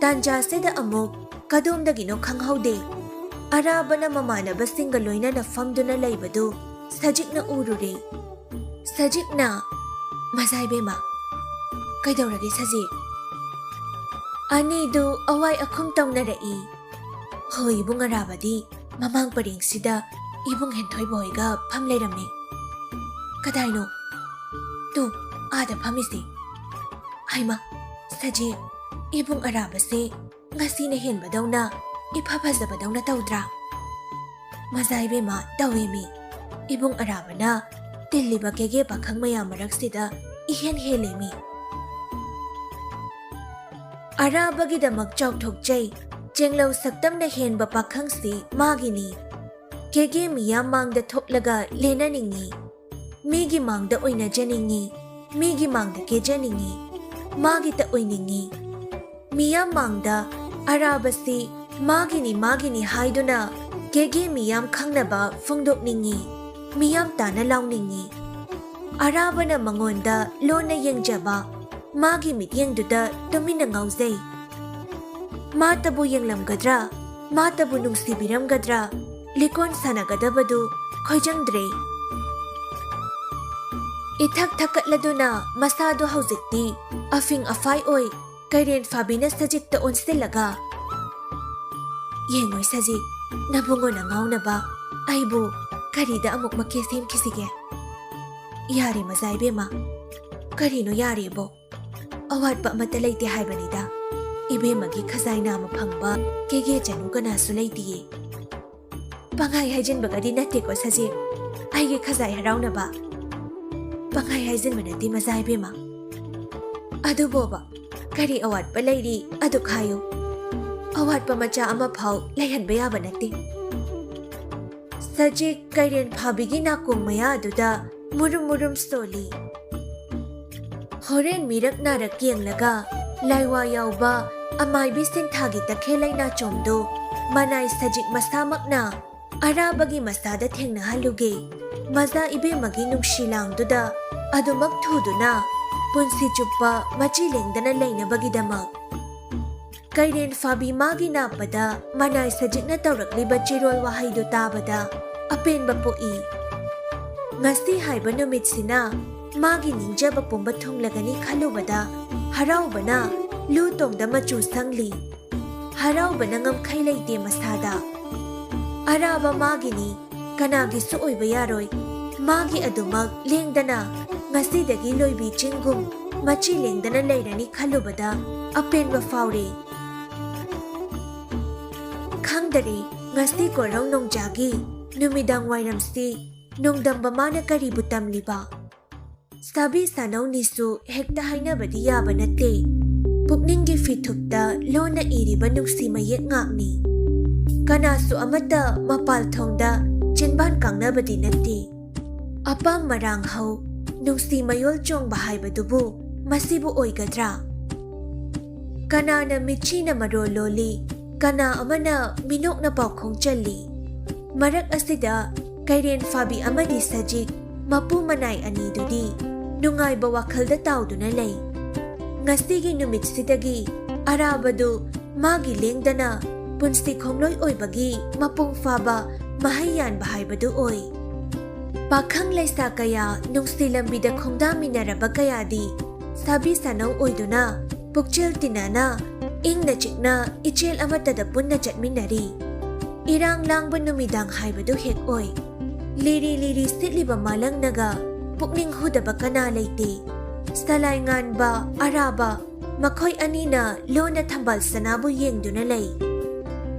ꯇꯥꯟꯖꯥꯁꯤꯗ ꯑꯃꯨꯛ ꯀꯗꯣꯝꯗꯒꯤꯅꯣ ꯈꯪꯍꯧꯗꯦ꯫ ꯑꯔꯥꯕꯅ ꯃꯃꯥꯟꯅꯕꯁꯤꯡꯒ ꯂꯣꯏꯅꯅ ꯐꯝꯗꯨꯅ ꯂꯩꯕꯗꯨ ꯁꯖꯤꯛꯅ ꯎꯔꯨꯔꯦ꯫ ꯁꯖꯤꯛꯅ, "ꯃꯖꯥ ꯏꯕꯦꯝꯃ, ꯀꯩꯗꯧꯔꯒꯦ ꯁꯖꯤꯛ?" ꯑꯅꯤꯗꯨ ꯑꯋꯥꯏ ꯑꯈꯨꯝ ꯇꯧꯅꯔꯛꯏ꯫ "ꯍꯣꯏ, ꯏꯕꯨꯡ ꯑꯔꯥꯕꯗꯤ ꯃꯃꯥꯡ ꯄꯔꯦꯡꯁꯤꯗ ꯏꯕꯨꯡ ꯍꯦꯟꯊꯣꯏꯕ ꯍꯣꯏꯒ ꯐꯝ ꯂꯩꯔꯝꯃꯤ꯫ ꯀꯗꯥꯏꯅꯣ? ꯇꯨ, ꯑꯥꯗ ꯐꯝꯃꯤꯁꯦ꯫ ꯍꯩꯃꯥ, ꯁꯖꯤꯛ, ꯏꯕꯨꯡ ꯑꯔꯥꯕꯁꯦ ꯉꯁꯤꯅ ꯍꯦꯟꯕꯗꯧꯅ ꯏꯐ ꯐꯖꯕꯗꯧꯅ ꯇꯧꯗ꯭ꯔꯥ? ꯃꯖꯥ ꯏꯕꯦꯝꯃ, ꯇꯧꯏꯃꯤ꯫ ꯏꯕꯨꯡ ꯑꯔꯥꯕꯅ ꯇꯤꯜꯂꯤꯕ ꯀꯦꯒꯦ ꯄꯥꯈꯪ ꯃꯌꯥꯝ ꯃꯔꯛꯁꯤꯗ ꯏꯍꯦꯟ ꯍꯦꯜꯂꯤꯃꯤ꯫ ꯑꯔꯥꯕꯒꯤꯗꯃꯛ ꯆꯥꯎꯊꯣꯛꯆꯩ꯫ ꯆꯦꯡꯂꯧ ꯁꯛꯇꯝꯅ ꯍꯦꯟꯕ ꯄꯥꯈꯪꯁꯤ ꯃꯥꯒꯤꯅꯤ꯫ ꯀꯦꯒꯦ ꯃꯤꯌꯥꯝ ꯃꯥꯡꯗ ꯊꯣꯛꯂꯒ ꯂꯦꯟꯅꯅꯤꯡꯏ꯫ ꯃꯤꯒꯤ ꯃꯥꯡꯗ ꯑꯣꯏꯅꯖꯅꯤꯡꯏ꯫ ꯃꯤꯒꯤ ꯃꯥꯡꯗ ꯀꯦꯖꯅꯤꯡꯏ꯫ ꯃꯥꯒꯤꯇ ꯑꯣꯏꯅꯤꯡꯏ꯫ ꯃꯤꯌꯥꯝ ꯃꯥꯡꯗ ꯑꯔꯥꯕꯁꯤ ꯃꯥꯒꯤꯅꯤ, ꯃꯥꯒꯤꯅꯤ ꯍꯥꯏꯗꯨꯅ ꯀꯦꯒꯦ ꯃꯤꯌꯥꯝ ꯈꯪꯅꯕ ꯐꯣꯡꯗꯣꯛꯅꯤꯡꯏ꯫ ꯃꯤꯌꯥꯝ ꯇꯥꯅ ꯂꯥꯎꯅꯤꯡꯏ꯫ ꯑꯔꯥꯕꯅ ꯃꯉꯣꯟꯗ ꯂꯣꯟꯅ ꯌꯦꯡꯖꯕ ꯃꯥꯒꯤ ꯃꯤꯠꯌꯦꯡꯗꯨꯗ ꯇꯨꯃꯤꯟꯅ ꯉꯥꯎꯖꯩ꯫ ꯃꯥꯇꯕꯨ ꯌꯦꯡꯂꯝꯒꯗ꯭ꯔꯥ? ꯃꯥꯇꯕꯨ ꯅꯨꯡꯁꯤꯕꯤꯔꯝꯒꯗ꯭ꯔꯥ? ꯂꯤꯀꯣꯟ ꯁꯥꯟꯅꯒꯗꯕꯗꯨ ꯈꯣꯏꯖꯪꯗ꯭ꯔꯦ꯫ ꯏꯊꯛ ꯊꯛꯀꯠꯂꯗꯨꯅ ꯃꯁꯥꯗꯣ ꯍꯧꯖꯤꯛꯇꯤ ꯑꯐꯤꯡ ꯑꯐꯥꯏ ꯑꯣꯏ꯫ ꯀꯩꯔꯦꯟ ꯐꯥꯕꯤꯅ ꯁꯖꯤꯛꯇ ꯑꯣꯟꯁꯤꯜꯂꯒ, ꯌꯦꯡꯉꯣꯏ ꯁꯖꯤꯛ, ꯅꯕꯨꯡꯉꯣꯅ ꯉꯥꯎꯅꯕ ꯑꯩꯕꯨ ꯀꯔꯤꯗ ꯑꯃꯨꯛ ꯃꯀꯦ ꯁꯦꯝꯈꯤꯁꯤꯒꯦ? ꯌꯥꯔꯦ ꯃꯖꯥ ꯏꯕꯦꯝꯃ, ꯀꯔꯤꯅꯣ ꯌꯥꯔꯦꯕꯣ? ꯑꯋꯥꯠꯄ ꯑꯃꯠꯇ ꯂꯩꯇꯦ ꯍꯥꯏꯕꯅꯤꯗ꯫ ꯏꯕꯦꯝꯃꯒꯤ ꯈꯖꯥꯏ ꯅꯥꯝꯃ ꯐꯪꯕ ꯀꯦꯒꯦ ꯆꯅꯨ ꯀꯅꯥꯁꯨ ꯂꯩꯇꯤꯌꯦ꯫ ꯄꯪꯍꯥꯏ ꯍꯥꯏꯖꯤꯟꯕꯒꯗꯤ ꯅꯠꯇꯦꯀꯣ ꯁꯖꯤꯛ, ꯑꯩꯒꯤ ꯈꯖꯥꯏ ꯍꯔꯥꯎꯅꯕ꯫ ꯄꯪꯍꯥꯏ ꯍꯥꯏꯖꯤꯟꯕ ꯅꯠꯇꯦ ꯃꯖꯥ ꯏꯕꯦꯝꯃ꯫ ꯑꯗꯨꯕꯣꯕ, ꯀꯔꯤ ꯑꯋꯥꯠꯄ ꯂꯩꯔꯤ ꯑꯗꯨ ꯈꯥꯏꯌꯨ꯫ ꯑꯋꯥꯠꯄ ꯃꯆꯥ ꯑꯃ ꯐꯥꯎ ꯂꯩꯍꯟꯕ ꯌꯥꯕ ꯅꯠꯇꯦ꯫ ꯁꯖꯤꯛ ꯀꯩꯔꯦꯟ ꯐꯥꯕꯤꯒꯤ ꯅꯥꯀꯣꯡ ꯃꯌꯥ ꯑꯗꯨꯗ ꯃꯨꯔꯨꯝ ꯃꯨꯔꯨꯝ ꯁꯣꯜꯂꯤ꯫ ꯍꯣꯔꯦꯟ ꯃꯤꯔꯛ ꯅꯥꯔꯛ ꯌꯦꯡꯂꯒ ꯂꯥꯏꯋꯥ ꯌꯥꯎꯕ ꯑꯃꯥꯏꯕꯤ ꯁꯤꯟꯊꯥꯒꯤ ꯇꯈꯦꯜ ꯂꯩꯅꯥꯆꯣꯝꯗꯨ ꯃꯅꯥꯏ ꯁꯖꯤꯛ ꯃꯁꯥꯃꯛꯅ ꯑꯔꯥꯕꯒꯤ ꯃꯁꯥꯗ ꯊꯦꯡꯅꯍꯜꯂꯨꯒꯦ꯫ ꯃꯖꯥ ꯏꯕꯦꯝꯃꯒꯤ ꯅꯨꯡꯁꯤ ꯂꯥꯡꯗꯨꯗ ꯑꯗꯨꯃꯛ ꯊꯨꯗꯨꯅ ꯄꯨꯟꯁꯤ ꯆꯨꯞꯄ ꯃꯆꯤ ꯂꯦꯡꯗꯅ ꯂꯩꯅꯕꯒꯤꯗꯃꯛ꯫ ꯀꯩꯔꯦꯟ ꯐꯥꯕꯤ ꯃꯥꯒꯤ ꯅꯥꯞꯄꯗ ꯃꯅꯥꯏ ꯁꯖꯤꯛꯅ ꯇꯧꯔꯛꯂꯤꯕ ꯆꯤꯔꯣꯜ ꯋꯥꯍꯩꯗꯨ ꯇꯥꯕꯗ ꯑꯄꯦꯟꯕ ꯄꯣꯛꯏ꯫ ꯉꯁꯤ ꯍꯥꯏꯕ ꯅꯨꯃꯤꯠꯁꯤꯅ ꯃꯥꯒꯤ ꯅꯤꯡꯖꯕ ꯄꯨꯝꯕ ꯊꯨꯡꯂꯒꯅꯤ ꯈꯜꯂꯨꯕꯗ ꯍꯔꯥꯎꯕꯅ ꯂꯨ ꯇꯣꯡꯗ ꯃꯆꯨ ꯁꯪꯂꯤ꯫ ꯍꯔꯥꯎꯕꯅ ꯉꯝꯈꯩ ꯂꯩꯇꯦ ꯃꯁꯥꯗ꯫ ꯑꯔꯥꯕ ꯃꯥꯒꯤꯅꯤ, ꯀꯅꯥꯒꯤꯁꯨ ꯑꯣꯏꯕ ꯌꯥꯔꯣꯏ꯫ ꯃꯥꯒꯤ ꯑꯗꯨꯃꯛ ꯂꯦꯡꯗꯅ ꯉꯁꯤꯗꯒꯤ ꯂꯣꯏꯕꯤ ꯆꯤꯡꯒꯨꯝ ꯃꯆꯤ ꯂꯦꯡꯗꯅ ꯂꯩꯔꯅꯤ ꯈꯜꯂꯨꯕꯗ ꯑꯄꯦꯟꯕ ꯐꯥꯎꯔꯦ꯫ ꯈꯪꯗꯔꯦ, ꯉꯁꯤ ꯀꯣꯔꯧ ꯅꯣꯡꯖꯥꯒꯤ ꯅꯨꯃꯤꯗꯥꯡ ꯋꯥꯏꯔꯝꯁꯤ ꯅꯣꯡꯗꯝꯕ ꯃꯥꯅ ꯀꯔꯤꯕꯨ ꯇꯝꯂꯤꯕ? ꯁꯥꯕꯤ ꯁꯥꯅꯧꯅꯤꯁꯨ ꯍꯦꯛꯇ ꯍꯥꯏꯅꯕꯗꯤ ꯌꯥꯕ ꯅꯠꯇꯦ꯫ ꯄꯨꯛꯅꯤꯡꯒꯤ ꯐꯤꯊꯨꯞꯇ ꯂꯣꯟꯅ ꯏꯔꯤꯕ ꯅꯨꯡꯁꯤ ꯃꯌꯦꯛ ꯉꯥꯛꯅꯤ꯫ ꯀꯅꯥꯁꯨ ꯑꯃꯠꯇ ꯃꯄꯥꯜ ꯊꯣꯡꯗ ꯆꯤꯟꯕꯥꯟ ꯀꯥꯡꯅꯕꯗꯤ ꯅꯠꯇꯦ꯫ ꯑꯄꯥꯝ ꯃꯔꯥꯡ ꯍꯧ, ꯅꯨꯡꯁꯤ ꯃꯌꯣꯜ ꯆꯣꯡꯕ ꯍꯥꯏꯕꯗꯨꯕꯨ ꯃꯁꯤꯕꯨ ꯑꯣꯏꯒꯗ꯭ꯔꯥ? ꯀꯅꯥꯅ ꯃꯤꯠꯆꯤꯅ ꯃꯔꯣꯜ ꯂꯣꯜꯂꯤ, ꯀꯅꯥ ꯑꯃꯅ ꯃꯤꯅꯣꯛꯅ ꯄꯥꯎꯈꯣꯡ ꯆꯜꯂꯤ꯫ ꯃꯔꯛ ꯑꯁꯤꯗ ꯀꯩꯔꯦꯟ ꯐꯥꯕꯤ ꯑꯃꯗꯤ ꯁꯖꯤꯛ ꯃꯄꯨ ꯃꯅꯥꯏ ꯑꯅꯤꯗꯨꯗꯤ ꯅꯨꯡꯉꯥꯏꯕ ꯋꯥꯈꯜꯗ ꯇꯥꯎꯗꯨꯅ ꯂꯩ꯫ ꯉꯁꯤꯒꯤ ꯅꯨꯃꯤꯠꯁꯤꯗꯒꯤ ꯑꯔꯥꯕꯗꯨ ꯃꯥꯒꯤ ꯂꯦꯡꯗꯅ ꯄꯨꯟꯁꯤ ꯈꯣꯡꯂꯣꯏ ꯑꯣꯏꯕꯒꯤ ꯃꯄꯨꯡ ꯐꯥꯕ ꯃꯍꯩ ꯌꯥꯟꯕ ꯍꯥꯏꯕꯗꯨ ꯑꯣꯏ꯫ ꯄꯥꯈꯪ ꯂꯩꯁꯥ ꯀꯌꯥ ꯅꯨꯡꯁꯤ ꯂꯝꯕꯤꯗ ꯈꯣꯡꯗꯥꯃꯤꯟꯅꯔꯕ ꯀꯌꯥꯗꯤ ꯁꯥꯕꯤ ꯁꯥꯅꯧ ꯑꯣꯏꯗꯨꯅ ꯄꯨꯛꯆꯦꯜ ꯇꯤꯟꯅꯅ ꯏꯪꯅ ꯆꯤꯛꯅ ꯏꯆꯦꯜ ꯑꯃꯠꯇꯗ ꯄꯨꯟꯅ ꯆꯠꯃꯤꯟꯅꯔꯤ꯫ ꯏꯔꯥꯡ ꯂꯥꯡꯕ ꯅꯨꯃꯤꯗꯥꯡ ꯍꯥꯏꯕꯗꯨ ꯍꯦꯛ ꯑꯣꯏ꯫ ꯂꯤꯔꯤ ꯂꯤꯔꯤ ꯁꯤꯠꯂꯤꯕ ꯃꯥꯂꯪꯅꯒ ꯄꯨꯛꯅꯤꯡ ꯍꯨꯗꯕ ꯀꯅꯥ ꯂꯩꯇꯦ꯫ ꯁꯂꯥꯏ ꯉꯥꯟꯕ, ꯑꯔꯥꯕ, ꯃꯈꯣꯏ ꯑꯅꯤꯅ ꯂꯣꯟꯅ ꯊꯝꯕꯥꯜ ꯁꯅꯥꯕꯨ ꯌꯦꯡꯗꯨꯅ ꯂꯩ꯫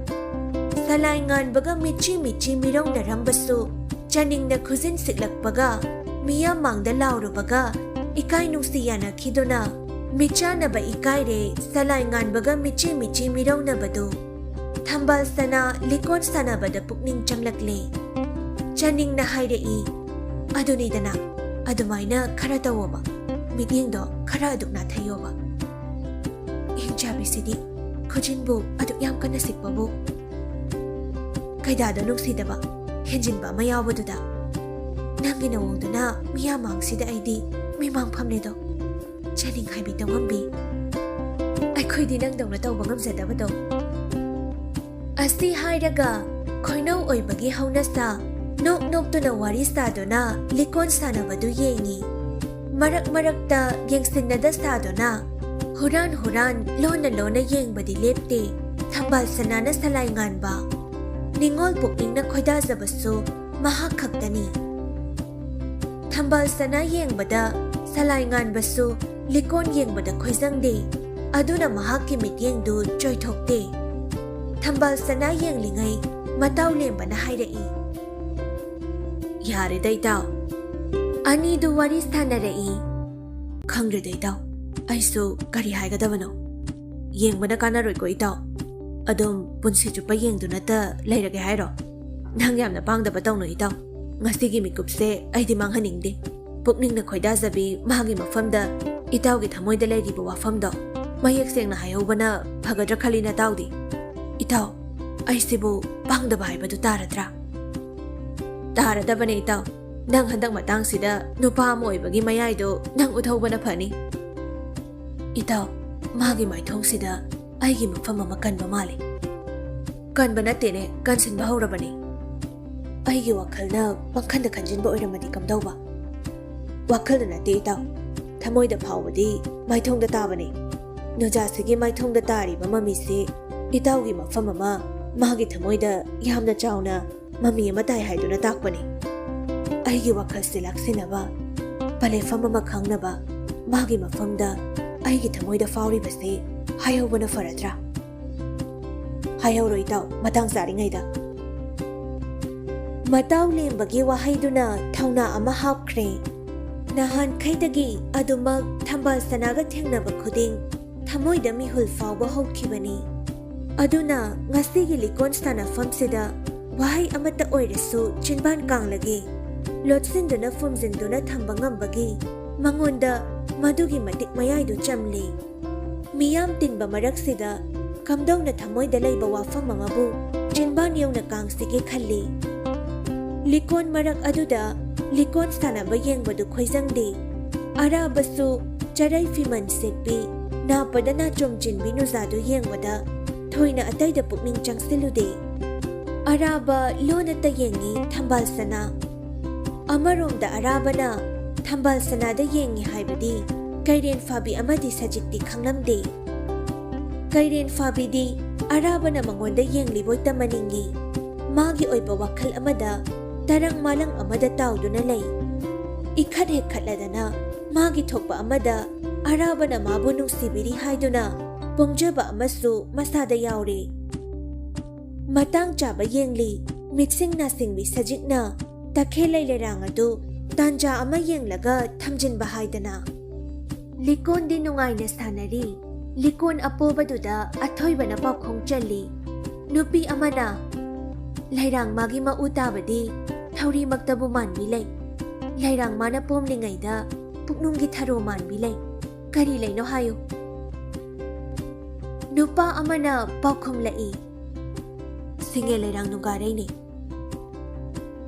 ꯁꯂꯥꯏ ꯉꯥꯟꯕꯒ ꯃꯤꯆꯤ ꯃꯤꯆꯤ ꯃꯤꯔꯧꯅꯔꯝꯕꯁꯨ, ꯆꯥꯅꯤꯡꯅ ꯈꯨꯖꯤꯟ ꯁꯤꯛꯂꯛꯄꯒ, ꯃꯤꯌꯥꯝ ꯃꯥꯡꯗ ꯂꯥꯎꯔꯨꯕꯒ, ꯏꯀꯥꯏ ꯅꯨꯡꯁꯤ ꯌꯥꯅꯈꯤꯗꯨꯅ, ꯃꯤꯆꯥꯟꯅꯕ ꯏꯀꯥꯏꯔꯦ, ꯁꯂꯥꯏ ꯉꯥꯟꯕꯒ ꯃꯤꯆꯤ ꯃꯤꯆꯤ ꯃꯤꯔꯧꯅꯕꯗꯨ꯫ ꯊꯝꯕꯥꯜ ꯁꯅꯥ ꯂꯤꯀꯣꯟ ꯁꯥꯟꯅꯕꯗ ꯄꯨꯛꯅꯤꯡ ꯆꯪꯂꯛꯂꯦ꯫ ꯆꯥꯅꯤꯡꯅ ꯍꯥꯏꯔꯛꯏ, "ꯑꯗꯨꯅꯤꯗꯅ, ꯑꯗꯨꯃꯥꯏꯅ ꯈꯔ ꯇꯧꯋꯣꯕ, ꯃꯤꯠꯌꯦꯡꯗꯣ ꯈꯔ ꯑꯗꯨꯛ ꯅꯥꯊꯩꯌꯣꯕ꯫ ꯏꯪꯆꯥꯕꯤꯁꯤꯗꯤ ꯈꯨꯖꯤꯟꯕꯨ ꯑꯗꯨꯛ ꯌꯥꯝ ꯀꯟꯅ ꯁꯤꯛꯄꯕꯨ꯫ ꯀꯩꯗꯥꯗ ꯅꯨꯡꯁꯤꯗꯕ, ꯍꯦꯟꯖꯤꯟꯕ ꯑꯃ ꯌꯥꯎꯕꯗꯨꯗ꯫ ꯅꯪꯒꯤ ꯅꯑꯣꯡꯗꯨꯅ ꯃꯤꯌꯥꯝ ꯃꯥꯡꯁꯤꯗ ꯑꯩꯗꯤ ꯃꯤꯃꯥꯡ ꯐꯝꯂꯦꯗꯣ꯫ ꯆꯥꯅꯤꯡ ꯍꯥꯏꯕꯤ ꯇꯧꯉꯝꯕꯤ꯫ ꯑꯩꯈꯣꯏꯗꯤ ꯅꯪꯗꯧꯅ ꯇꯧꯕ ꯉꯝꯖꯗꯕꯗꯣ꯫" ꯑꯁꯤ ꯍꯥꯏꯔꯒ ꯈꯣꯏꯅꯧ ꯑꯣꯏꯕꯒꯤ ꯍꯧꯅꯁꯥ ꯅꯣꯛ ꯅꯣꯛꯇꯨꯅ ꯋꯥꯔꯤ ꯁꯥꯗꯨꯅ ꯂꯤꯀꯣꯟ ꯁꯥꯟꯅꯕꯗꯨ ꯌꯦꯡꯏ꯫ ꯃꯔꯛ ꯃꯔꯛꯇ ꯌꯦꯡꯁꯤꯟꯅꯗ ꯁꯥꯗꯨꯅ ꯍꯨꯔꯥꯟ ꯍꯨꯔꯥꯟ ꯂꯣꯟꯅ ꯂꯣꯟꯅ ꯌꯦꯡꯕꯗꯤ ꯂꯦꯞꯇꯦ꯫ ꯊꯝꯕꯥꯜ ꯁꯅꯥꯅ ꯁꯂꯥꯏ ꯉꯥꯟꯕ꯫ ꯅꯤꯡꯉꯣꯜ ꯄꯨꯛꯅꯤꯡꯅ ꯈꯣꯏꯗꯥꯖꯕꯁꯨ ꯃꯍꯥꯛ ꯈꯛꯇꯅꯤ꯫ ꯊꯝꯕꯥꯜ ꯁꯅꯥ ꯌꯦꯡꯕꯗ ꯁꯂꯥꯏ ꯉꯥꯟꯕꯁꯨ ꯂꯤꯀꯣꯟ ꯌꯦꯡꯕꯗ ꯈꯣꯏꯖꯪꯗꯦ꯫ ꯑꯗꯨꯅ ꯃꯍꯥꯛꯀꯤ ꯃꯤꯠꯌꯦꯡꯗꯨ ꯆꯣꯏꯊꯣꯛꯇꯦ꯫ ꯊꯝꯕꯥꯜ ꯁꯅꯥ ꯌꯦꯡꯂꯤꯉꯩ ꯃꯇꯥꯎ ꯂꯦꯝꯕꯅ ꯍꯥꯏꯔꯛꯏ, "ꯌꯥꯔꯦꯗ ꯏꯇꯥꯎ꯫" ꯑꯅꯤꯗꯨ ꯋꯥꯔꯤ ꯁꯥꯟꯅꯔꯛꯏ꯫ "ꯈꯪꯗ꯭ꯔꯦꯗ ꯏꯇꯥꯎ, ꯑꯩꯁꯨ ꯀꯔꯤ ꯍꯥꯏꯒꯗꯕꯅꯣ꯫ ꯌꯦꯡꯕꯅ ꯀꯥꯟꯅꯔꯣꯏꯀꯣ ꯏꯇꯥꯎ꯫ ꯑꯗꯨꯝ ꯄꯨꯟꯁꯤ ꯆꯨꯞꯄ ꯌꯦꯡꯗꯨꯅꯇ ꯂꯩꯔꯒꯦ ꯍꯥꯏꯔꯣ? ꯅꯪ ꯌꯥꯝꯅ ꯄꯥꯡꯗꯕ ꯇꯧꯅꯨ ꯏꯇꯥꯎ꯫ ꯉꯁꯤꯒꯤ ꯃꯤꯀꯨꯞꯁꯦ ꯑꯩꯗꯤ ꯃꯥꯡꯍꯟꯅꯤꯡꯗꯦ꯫ ꯄꯨꯛꯅꯤꯡꯅ ꯈꯣꯏꯗꯥꯖꯕꯤ ꯃꯥꯒꯤ ꯃꯐꯝꯗ ꯏꯇꯥꯎꯒꯤ ꯊꯃꯣꯏꯗ ꯂꯩꯔꯤꯕ ꯋꯥꯐꯝꯗꯣ ꯃꯌꯦꯛ ꯁꯦꯡꯅ ꯍꯥꯏꯍꯧꯕꯅ ꯐꯒꯗ꯭ꯔꯥ ꯈꯜꯂꯤ ꯅꯇꯥꯎꯗꯤ꯫ ꯏꯇꯥꯎ, ꯑꯩꯁꯤꯕꯨ ꯄꯥꯡꯗꯕ ꯍꯥꯏꯕꯗꯨ ꯇꯥꯔꯗ꯭ꯔꯥ?" "ꯇꯥꯔꯗꯕꯅꯦ ꯏꯇꯥꯎ꯫ ꯅꯪ ꯍꯟꯗꯛ ꯃꯇꯥꯡꯁꯤꯗ ꯅꯨꯄꯥ ꯑꯃ ꯑꯣꯏꯕꯒꯤ ꯃꯌꯥꯏꯗꯣ ꯅꯪ ꯎꯠꯍꯧꯕꯅ ꯐꯅꯤ꯫" "ꯏꯇꯥꯎ, ꯃꯥꯒꯤ ꯃꯥꯏꯊꯣꯡꯁꯤꯗ ꯑꯩꯒꯤ ꯃꯐꯝ ꯑꯃ ꯀꯟꯕ ꯃꯥꯜꯂꯤ꯫" "ꯀꯟꯕ ꯅꯠꯇꯦꯅꯦ, ꯀꯟꯁꯤꯟꯕ ꯍꯧꯔꯕꯅꯤ꯫" "ꯑꯩꯒꯤ ꯋꯥꯈꯜꯅ ꯄꯪꯈꯟꯗ ꯈꯟꯖꯤꯟꯕ ꯑꯣꯏꯔꯝꯃꯗꯤ ꯀꯝꯗꯧꯕ?" "ꯋꯥꯈꯜꯗ ꯅꯠꯇꯦ ꯏꯇꯥꯎ, ꯊꯃꯣꯏꯗ ꯐꯥꯎꯕꯗꯤ ꯃꯥꯏꯊꯣꯡꯗ ꯇꯥꯕꯅꯤ꯫ ꯅꯨꯖꯥꯁꯤꯒꯤ ꯃꯥꯏꯊꯣꯡꯗ ꯇꯥꯔꯤꯕ ꯃꯃꯤꯁꯤ ꯏꯇꯥꯎꯒꯤ ꯃꯐꯝ ꯑꯃ ꯃꯥꯒꯤ ꯊꯃꯣꯏꯗ ꯌꯥꯝꯅ ꯆꯥꯎꯅ ꯃꯃꯤ ꯑꯃ ꯇꯥꯏ ꯍꯥꯏꯗꯨꯅ ꯇꯥꯛꯄꯅꯤ꯫ ꯑꯩꯒꯤ ꯋꯥꯈꯜꯁꯤ ꯂꯥꯛꯁꯤꯟꯅꯕ, ꯄꯂꯦꯐꯝ ꯑꯃ ꯈꯪꯅꯕ ꯃꯥꯒꯤ ꯃꯐꯝꯗ ꯑꯩꯒꯤ ꯊꯃꯣꯏꯗ ꯐꯥꯎꯔꯤꯕꯁꯤ ꯍꯥꯏꯍꯧꯕꯅ ꯐꯔꯗ꯭ꯔꯥ? ꯍꯥꯏꯍꯧꯔꯣ ꯏꯇꯥꯎ, ꯃꯇꯥꯡ ꯆꯥꯔꯤꯉꯩꯗ꯫ ꯃꯇꯥꯎ ꯂꯦꯝꯕꯒꯤ ꯋꯥꯍꯩꯗꯨꯅ ꯊꯧꯅꯥ ꯑꯃ ꯍꯥꯞꯈ꯭ꯔꯦ꯫ ꯅꯍꯥꯟꯈꯩꯗꯒꯤ ꯑꯗꯨꯃꯛ ꯊꯝꯕꯥꯜ ꯁꯅꯥꯒ ꯊꯦꯡꯅꯕ ꯈꯨꯗꯤꯡ ꯊꯃꯣꯏꯗ ꯃꯤꯍꯨꯜ ꯐꯥꯎꯕ ꯍꯧꯈꯤꯕꯅꯤ꯫ ꯑꯗꯨꯅ ꯉꯁꯤꯒꯤ ꯂꯤꯀꯣꯟ ꯁꯥꯟꯅꯐꯝꯁꯤꯗ ꯋꯥꯍꯩ ꯑꯃꯠꯇ ꯑꯣꯏꯔꯁꯨ ꯆꯤꯟꯕꯥꯟ ꯀꯥꯡꯂꯒꯦ꯫ ꯂꯣꯠꯁꯤꯟꯗꯨꯅ ꯐꯨꯝꯖꯤꯟꯗꯨꯅ ꯊꯝꯕ ꯉꯝꯕꯒꯤ ꯃꯉꯣꯟꯗ ꯃꯗꯨꯒꯤ ꯃꯇꯤꯛ ꯃꯌꯥꯏꯗꯨ ꯆꯝꯂꯤ꯫ ꯃꯤꯌꯥꯝ ꯇꯤꯟꯕ ꯃꯔꯛꯁꯤꯗ ꯀꯝꯗꯧꯅ ꯊꯃꯣꯏꯗ ꯂꯩꯕ ꯋꯥꯐꯝ ꯑꯃꯕꯨ ꯆꯤꯟꯕꯥꯟ ꯌꯧꯅ ꯀꯥꯡꯁꯤꯒꯦ ꯈꯜꯂꯤ꯫ ꯂꯤꯀꯣꯟ ꯃꯔꯛ ꯑꯗꯨꯗ ꯂꯤꯀꯣꯟ ꯁꯥꯟꯅꯕ ꯌꯦꯡꯕꯗꯨ ꯈꯣꯏꯖꯪꯗꯦ꯫ ꯑꯔꯥꯕꯁꯨ ꯆꯔꯩ ꯐꯤꯃꯟ ꯁꯦꯠꯄꯤ, ꯅꯥꯄꯗ ꯅꯥꯆꯣꯝ ꯆꯤꯟꯕꯤ ꯅꯨꯖꯥꯗꯨ ꯌꯦꯡꯕꯗ ꯊꯣꯏꯅ ꯑꯇꯩꯗ ꯄꯨꯛꯅꯤꯡ ꯆꯪꯁꯤꯜꯂꯨꯗꯦ꯫ ꯑꯔꯥꯕ ꯂꯣꯟꯅꯇ ꯌꯦꯡꯉꯤ ꯊꯝꯕꯥꯜ ꯁꯅꯥ꯫ ꯑꯃꯔꯣꯝꯗ ꯑꯔꯥꯕꯅ ꯊꯝꯕꯥꯜ ꯁꯅꯥꯗ ꯌꯦꯡꯉꯤ ꯍꯥꯏꯕꯗꯤ ꯀꯩꯔꯦꯟ ꯐꯥꯕꯤ ꯑꯃꯗꯤ ꯁꯖꯤꯛꯇꯤ ꯈꯪꯂꯝꯗꯦ꯫ ꯀꯩꯔꯦꯟ ꯐꯥꯕꯤꯗꯤ ꯑꯔꯥꯕꯅ ꯃꯉꯣꯟꯗ ꯌꯦꯡꯂꯤꯕꯣꯏ ꯇꯝꯃꯅꯤꯡꯉꯤ꯫ ꯃꯥꯒꯤ ꯑꯣꯏꯕ ꯋꯥꯈꯜ ꯑꯃꯗ ꯇꯔꯪ ꯃꯥꯂꯪ ꯑꯃꯗ ꯇꯥꯎꯗꯨꯅ ꯂꯩ꯫ ꯏꯈꯠ ꯍꯦꯛꯈꯠꯂꯗꯅ ꯃꯥꯒꯤ ꯊꯣꯛꯄ ꯑꯃꯗ ꯑꯔꯥꯕꯅ ꯃꯥꯕꯨ ꯅꯨꯡꯁꯤꯕꯤꯔꯤ ꯍꯥꯏꯗꯨꯅ ꯄꯣꯡꯖꯕ ꯑꯃꯁꯨ ꯃꯁꯥꯗ ꯌꯥꯎꯔꯦ꯫ ꯃꯇꯥꯡ ꯆꯥꯕ ꯌꯦꯡꯂꯤ ꯃꯤꯠꯁꯤꯡ ꯅꯥꯁꯤꯡꯕꯤ ꯁꯖꯤꯛꯅ ꯇꯈꯦꯜꯂꯩ ꯂꯩꯔꯥꯡ ꯑꯗꯨ ꯇꯥꯟꯖꯥ ꯑꯃ ꯌꯦꯡꯂꯒ ꯊꯝꯖꯤꯟꯕ ꯍꯥꯏꯗꯅ꯫ ꯂꯤꯀꯣꯟꯗꯤ ꯅꯨꯡꯉꯥꯏꯅ ꯁꯥꯟꯅꯔꯤ꯫ ꯂꯤꯀꯣꯟ ꯑꯄꯣꯕꯗꯨꯗ ꯑꯊꯣꯏꯕꯅ ꯄꯥꯎꯈꯣꯡ ꯆꯜꯂꯤ꯫ ꯅꯨꯄꯤ ꯑꯃꯅ, "ꯂꯩꯔꯥꯡ ꯃꯥꯒꯤ ꯃꯎ ꯇꯥꯕꯗꯤ ꯊꯧꯔꯤꯃꯛꯇꯕꯨ ꯃꯥꯟꯕꯤ ꯂꯩ꯫ ꯂꯩꯔꯥꯡ ꯃꯥꯅ ꯄꯣꯝꯂꯤꯉꯩꯗ ꯄꯨꯛꯅꯨꯡꯒꯤ ꯊꯔꯣ ꯃꯥꯟꯕꯤ ꯂꯩ꯫ ꯀꯔꯤ ꯂꯩꯅꯣ ꯍꯥꯏꯌꯨ?" ꯅꯨꯄꯥ ꯑꯃꯅ ꯄꯥꯎꯈꯨꯝꯂꯛꯏ, "ꯁꯤꯡꯉꯦ ꯂꯩꯔꯥꯡ ꯅꯨꯡꯒꯥꯔꯩꯅꯤ꯫"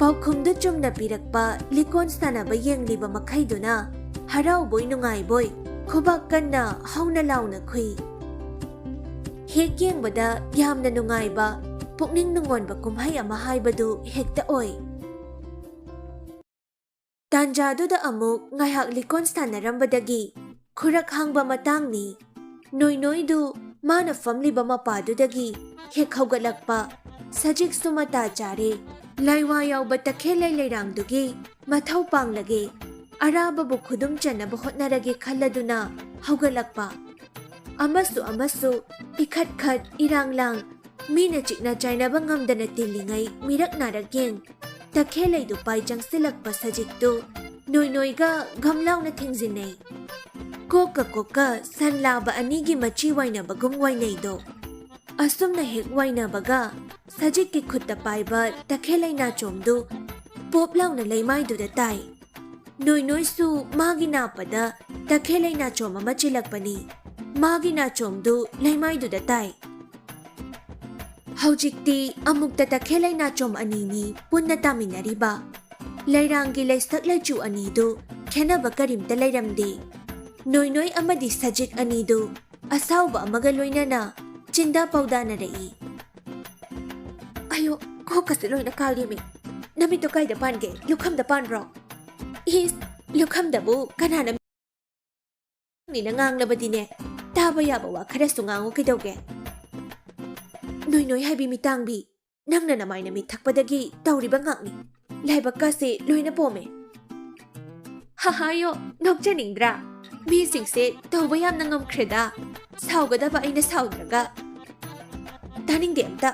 ꯄꯥꯎꯈꯨꯝꯗꯨ ꯆꯨꯝꯅ ꯄꯤꯔꯛꯄ ꯂꯤꯀꯣꯟ ꯁꯥꯟꯅꯕ ꯌꯦꯡꯂꯤꯕ ꯃꯈꯩꯗꯨꯅ ꯍꯔꯥꯎꯕꯣꯏ ꯅꯨꯡꯉꯥꯏꯕꯣꯏ ꯈꯨꯕꯥꯛ ꯀꯟꯅ ꯍꯧꯅ ꯂꯥꯎꯅ ꯈꯨꯏ꯫ ꯍꯦꯛ ꯌꯦꯡꯕꯗ ꯌꯥꯝꯅ ꯅꯨꯡꯉꯥꯏꯕ, ꯄꯨꯛꯅꯤꯡ ꯅꯨꯡꯉꯣꯟꯕ ꯀꯨꯝꯍꯩ ꯑꯃ ꯍꯥꯏꯕꯗꯨ ꯍꯦꯛꯇ ꯑꯣꯏ꯫ ꯇꯥꯟꯖꯥꯗꯨꯗ ꯑꯃꯨꯛ ꯉꯥꯏꯍꯥꯛ ꯂꯤꯀꯣꯟ ꯁꯥꯟꯅꯔꯝꯕꯗꯒꯤ ꯈꯨꯔꯛ ꯍꯥꯡꯕ ꯃꯇꯥꯡꯅꯤ꯫ ꯅꯣꯏꯅꯣꯏꯗꯨ ꯃꯥꯅ ꯐꯝꯂꯤꯕ ꯃꯄꯥꯗꯨꯗꯒꯤ ꯍꯦꯛ ꯍꯧꯒꯠꯂꯛꯄ꯫ ꯁꯖꯤꯛꯁꯨ ꯃꯇꯥ ꯆꯥꯔꯦ꯫ ꯂꯥꯏꯋꯥ ꯌꯥꯎꯕ ꯇꯈꯦꯜꯂꯩ ꯂꯩꯔꯥꯡꯗꯨꯒꯤ ꯃꯊꯧ ꯄꯥꯡꯂꯒꯦ, ꯑꯔꯥꯕꯕꯨ ꯈꯨꯗꯨꯝ ꯆꯟꯅꯕ ꯍꯣꯠꯅꯔꯒꯦ ꯈꯜꯂꯗꯨꯅ ꯍꯧꯒꯠꯂꯛꯄ꯫ ꯑꯃꯁꯨ ꯑꯃꯁꯨ ꯏꯈꯠ ꯈꯠ ꯏꯔꯥꯡ ꯂꯥꯡ, ꯃꯤꯅ ꯆꯤꯛꯅ ꯆꯥꯏꯅꯕ ꯉꯝꯗꯅ ꯇꯤꯜꯂꯤꯉꯩ ꯃꯤꯔꯛ ꯅꯥꯔꯛ ꯌꯦꯡ, ꯇꯈꯦꯜꯂꯩꯗꯨ ꯄꯥꯏ ꯆꯪꯁꯤꯜꯂꯛꯄ ꯁꯖꯤꯛꯇꯨ ꯅꯣꯏꯅꯣꯏꯒ ꯒꯝ ꯂꯥꯎꯅ ꯊꯦꯡꯖꯤꯟꯅꯩ꯫ ꯀꯣꯛꯀ ꯀꯣꯛꯀ ꯁꯟ ꯂꯥꯕ ꯑꯅꯤꯒꯤ ꯃꯆꯤ ꯋꯥꯏꯅꯕꯒꯨꯝ ꯋꯥꯏꯅꯩꯗꯣ꯫ ꯑꯁꯨꯝꯅ ꯍꯦꯛ ꯋꯥꯏꯅꯕꯒ ꯁꯖꯤꯛꯀꯤ ꯈꯨꯠꯇ ꯄꯥꯏꯕ ꯇꯈꯦꯜꯂꯩ ꯅꯥꯆꯣꯝꯗꯨ ꯄꯣꯞ ꯂꯥꯎꯅ ꯂꯩꯃꯥꯏꯗꯨꯗ ꯇꯥꯏ꯫ ꯅꯣꯏꯅꯣꯏꯁꯨ ꯃꯥꯒꯤ ꯅꯥꯞꯄꯗ ꯇꯈꯦꯜꯂꯩ ꯅꯥꯆꯣꯝ ꯑꯃ ꯆꯤꯜꯂꯛꯄꯅꯤ꯫ ꯃꯥꯒꯤ ꯅꯥꯆꯣꯝꯗꯨ ꯂꯩꯃꯥꯏꯗꯨꯗ ꯇꯥꯏ꯫ ꯍꯧꯖꯤꯛꯇꯤ ꯑꯃꯨꯛꯇ ꯇꯈꯦꯜꯂꯩ ꯅꯥꯆꯣꯝ ꯑꯅꯤꯅꯤ ꯄꯨꯟꯅ ꯇꯥꯃꯤꯟꯅꯔꯤꯕ꯫ ꯂꯩꯔꯥꯡꯒꯤ ꯂꯩꯁꯛ ꯂꯩꯆꯨ ꯑꯅꯤꯗꯨ ꯈꯦꯟꯅꯕ ꯀꯔꯤꯝꯇ ꯂꯩꯔꯝꯗꯦ꯫ ꯅꯣꯏꯅꯣꯏ ꯑꯃꯗꯤ ꯁꯖꯤꯛ ꯑꯅꯤꯗꯨ ꯑꯁꯥꯎꯕ ꯑꯃꯒ ꯂꯣꯏꯅꯅ ꯆꯤꯟꯗ ꯄꯥꯎꯗꯥꯅꯔꯛꯏ꯫ ꯑꯌꯣ, ꯀꯣꯛꯀꯁꯦ ꯂꯣꯏꯅ ꯀꯥꯏꯔꯦꯃꯤ꯫ ꯅꯃꯤꯠꯇꯣ ꯀꯥꯏꯗ ꯄꯥꯟꯒꯦ? ꯂꯨꯈꯝꯗ ꯄꯥꯟꯕ꯭ꯔꯣ? ꯏꯁ, ꯂꯨꯈꯝꯗꯕꯨ ꯀꯅꯥꯅ ꯃꯤꯅ ꯉꯥꯡꯂꯕꯗꯤꯅꯦ, ꯇꯥꯕ ꯌꯥꯕ ꯋꯥ ꯈꯔꯁꯨ ꯉꯥꯡꯉꯨ ꯀꯩꯗꯧꯒꯦ? ꯅꯣꯏ ꯅꯣꯏ ꯍꯥꯏꯕꯤ ꯃꯤꯇꯥꯡꯕꯤ, ꯅꯪꯅ ꯅꯃꯥꯏ ꯅꯃꯤꯠ ꯊꯛꯄꯗꯒꯤ ꯇꯧꯔꯤꯕ ꯉꯥꯛꯅꯤ꯫ ꯂꯥꯏꯕꯛꯀꯁꯦ ꯂꯣꯏꯅ ꯄꯣꯝꯃꯦ꯫ ꯍꯍꯥꯌꯣ, ꯅꯣꯛꯆꯅꯤꯡꯗ꯭ꯔꯥ? ꯃꯤꯁꯤꯡꯁꯦ ꯇꯧꯕ ꯌꯥꯝꯅ ꯉꯝꯈ꯭ꯔꯦꯗ꯫ ꯁꯥꯎꯒꯗꯕ ꯑꯩꯅ ꯁꯥꯎꯗ꯭ꯔꯒ꯫ ꯇꯥꯅꯤꯡꯗꯦ ꯑꯝꯇ꯫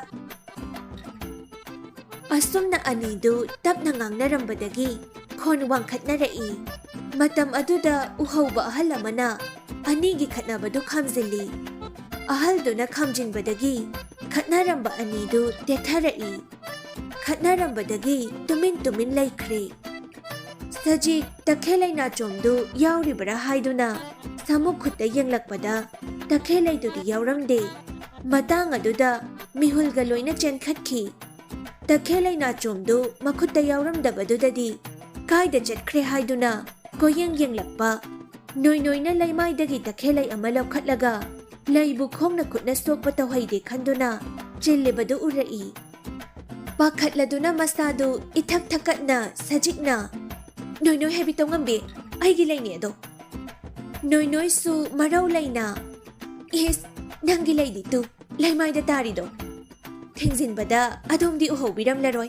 ꯑꯁꯨꯝꯅ ꯑꯅꯤꯗꯨ ꯇꯞꯅ ꯉꯥꯡꯅꯔꯝꯕꯗꯒꯤ ꯈꯣꯟ ꯋꯥꯡꯈꯠꯅꯔꯛꯏ꯫ ꯃꯇꯝ ꯑꯗꯨꯗ ꯎꯍꯧꯕ ꯑꯍꯜ ꯑꯃꯅ ꯑꯅꯤꯒꯤ ꯈꯠꯅꯕꯗꯨ ꯈꯥꯝꯖꯤꯜꯂꯤ꯫ ꯑꯍꯜꯗꯨꯅ ꯈꯥꯝꯖꯤꯟꯕꯗꯒꯤ ꯈꯠꯅꯔꯝꯕ ꯑꯅꯤꯗꯨ ꯇꯦꯊꯔꯛꯏ꯫ ꯈꯠꯅꯔꯝꯕꯗꯒꯤ ꯇꯨꯃꯤꯟ ꯇꯨꯃꯤꯟ ꯂꯩꯈ꯭ꯔꯦ꯫ ꯁꯖꯤꯛ ꯇꯈꯦꯜꯂꯩ ꯅꯥꯆꯣꯝꯗꯨ ꯌꯥꯎꯔꯤꯕꯔꯥ ꯍꯥꯏꯗꯨꯅ ꯁꯥꯃꯨ ꯈꯨꯠꯇ ꯌꯦꯡꯂꯛꯄꯗ ꯇꯈꯦꯜꯂꯩꯗꯨꯗꯤ ꯌꯥꯎꯔꯝꯗꯦ꯫ ꯃꯇꯥꯡ ꯑꯗꯨꯗ ꯃꯤꯍꯨꯜꯒ ꯂꯣꯏꯅ ꯆꯦꯟꯈꯠꯈꯤ꯫ ꯇꯈꯦꯜꯂꯩ ꯅꯥꯆꯣꯝꯗꯨ ꯃꯈꯨꯠꯇ ꯌꯥꯎꯔꯝꯗꯕꯗꯨꯗꯗꯤ ꯀꯥꯏꯗ ꯆꯠꯈ꯭ꯔꯦ ꯍꯥꯏꯗꯨꯅ ꯀꯣꯌꯦꯡ ꯌꯦꯡꯂꯛꯄ꯫ ꯅꯣꯏꯅꯣꯏꯅ ꯂꯩꯃꯥꯏꯗꯒꯤ ꯇꯈꯦꯜꯂꯩ ꯑꯃ ꯂꯧꯈꯠꯂꯒ ꯂꯩꯕꯨ ꯈꯣꯡꯅ ꯈꯨꯠꯅ ꯁꯣꯛꯄ ꯇꯧꯍꯩꯗꯦ ꯈꯟꯗꯨꯅ ꯆꯤꯜꯂꯤꯕꯗꯨ ꯎꯔꯛꯏ꯫ ꯄꯥꯈꯠꯂꯗꯨꯅ ꯃꯁꯥꯗꯨ ꯏꯊꯛ ꯊꯛꯀꯠꯅ ꯁꯖꯤꯛꯅ, "ꯅꯣꯏꯅꯣꯏ ꯍꯥꯏꯕꯤ ꯇꯧꯉꯝꯕꯤ, ꯑꯩꯒꯤ ꯂꯩꯅꯦ ꯑꯗꯣ!" ꯅꯣꯏꯅꯣꯏꯁꯨ ꯃꯔꯧ ꯂꯩꯅ, ꯏꯁ, ꯅꯪꯒꯤ ꯂꯩꯗꯤ ꯇꯨ, ꯂꯩꯃꯥꯏꯗ ꯇꯥꯔꯤꯗꯣ꯫ ꯊꯦꯡꯖꯤꯟꯕꯗ ꯑꯗꯣꯝꯗꯤ ꯎꯍꯧꯕꯤꯔꯝꯂꯔꯣꯏ꯫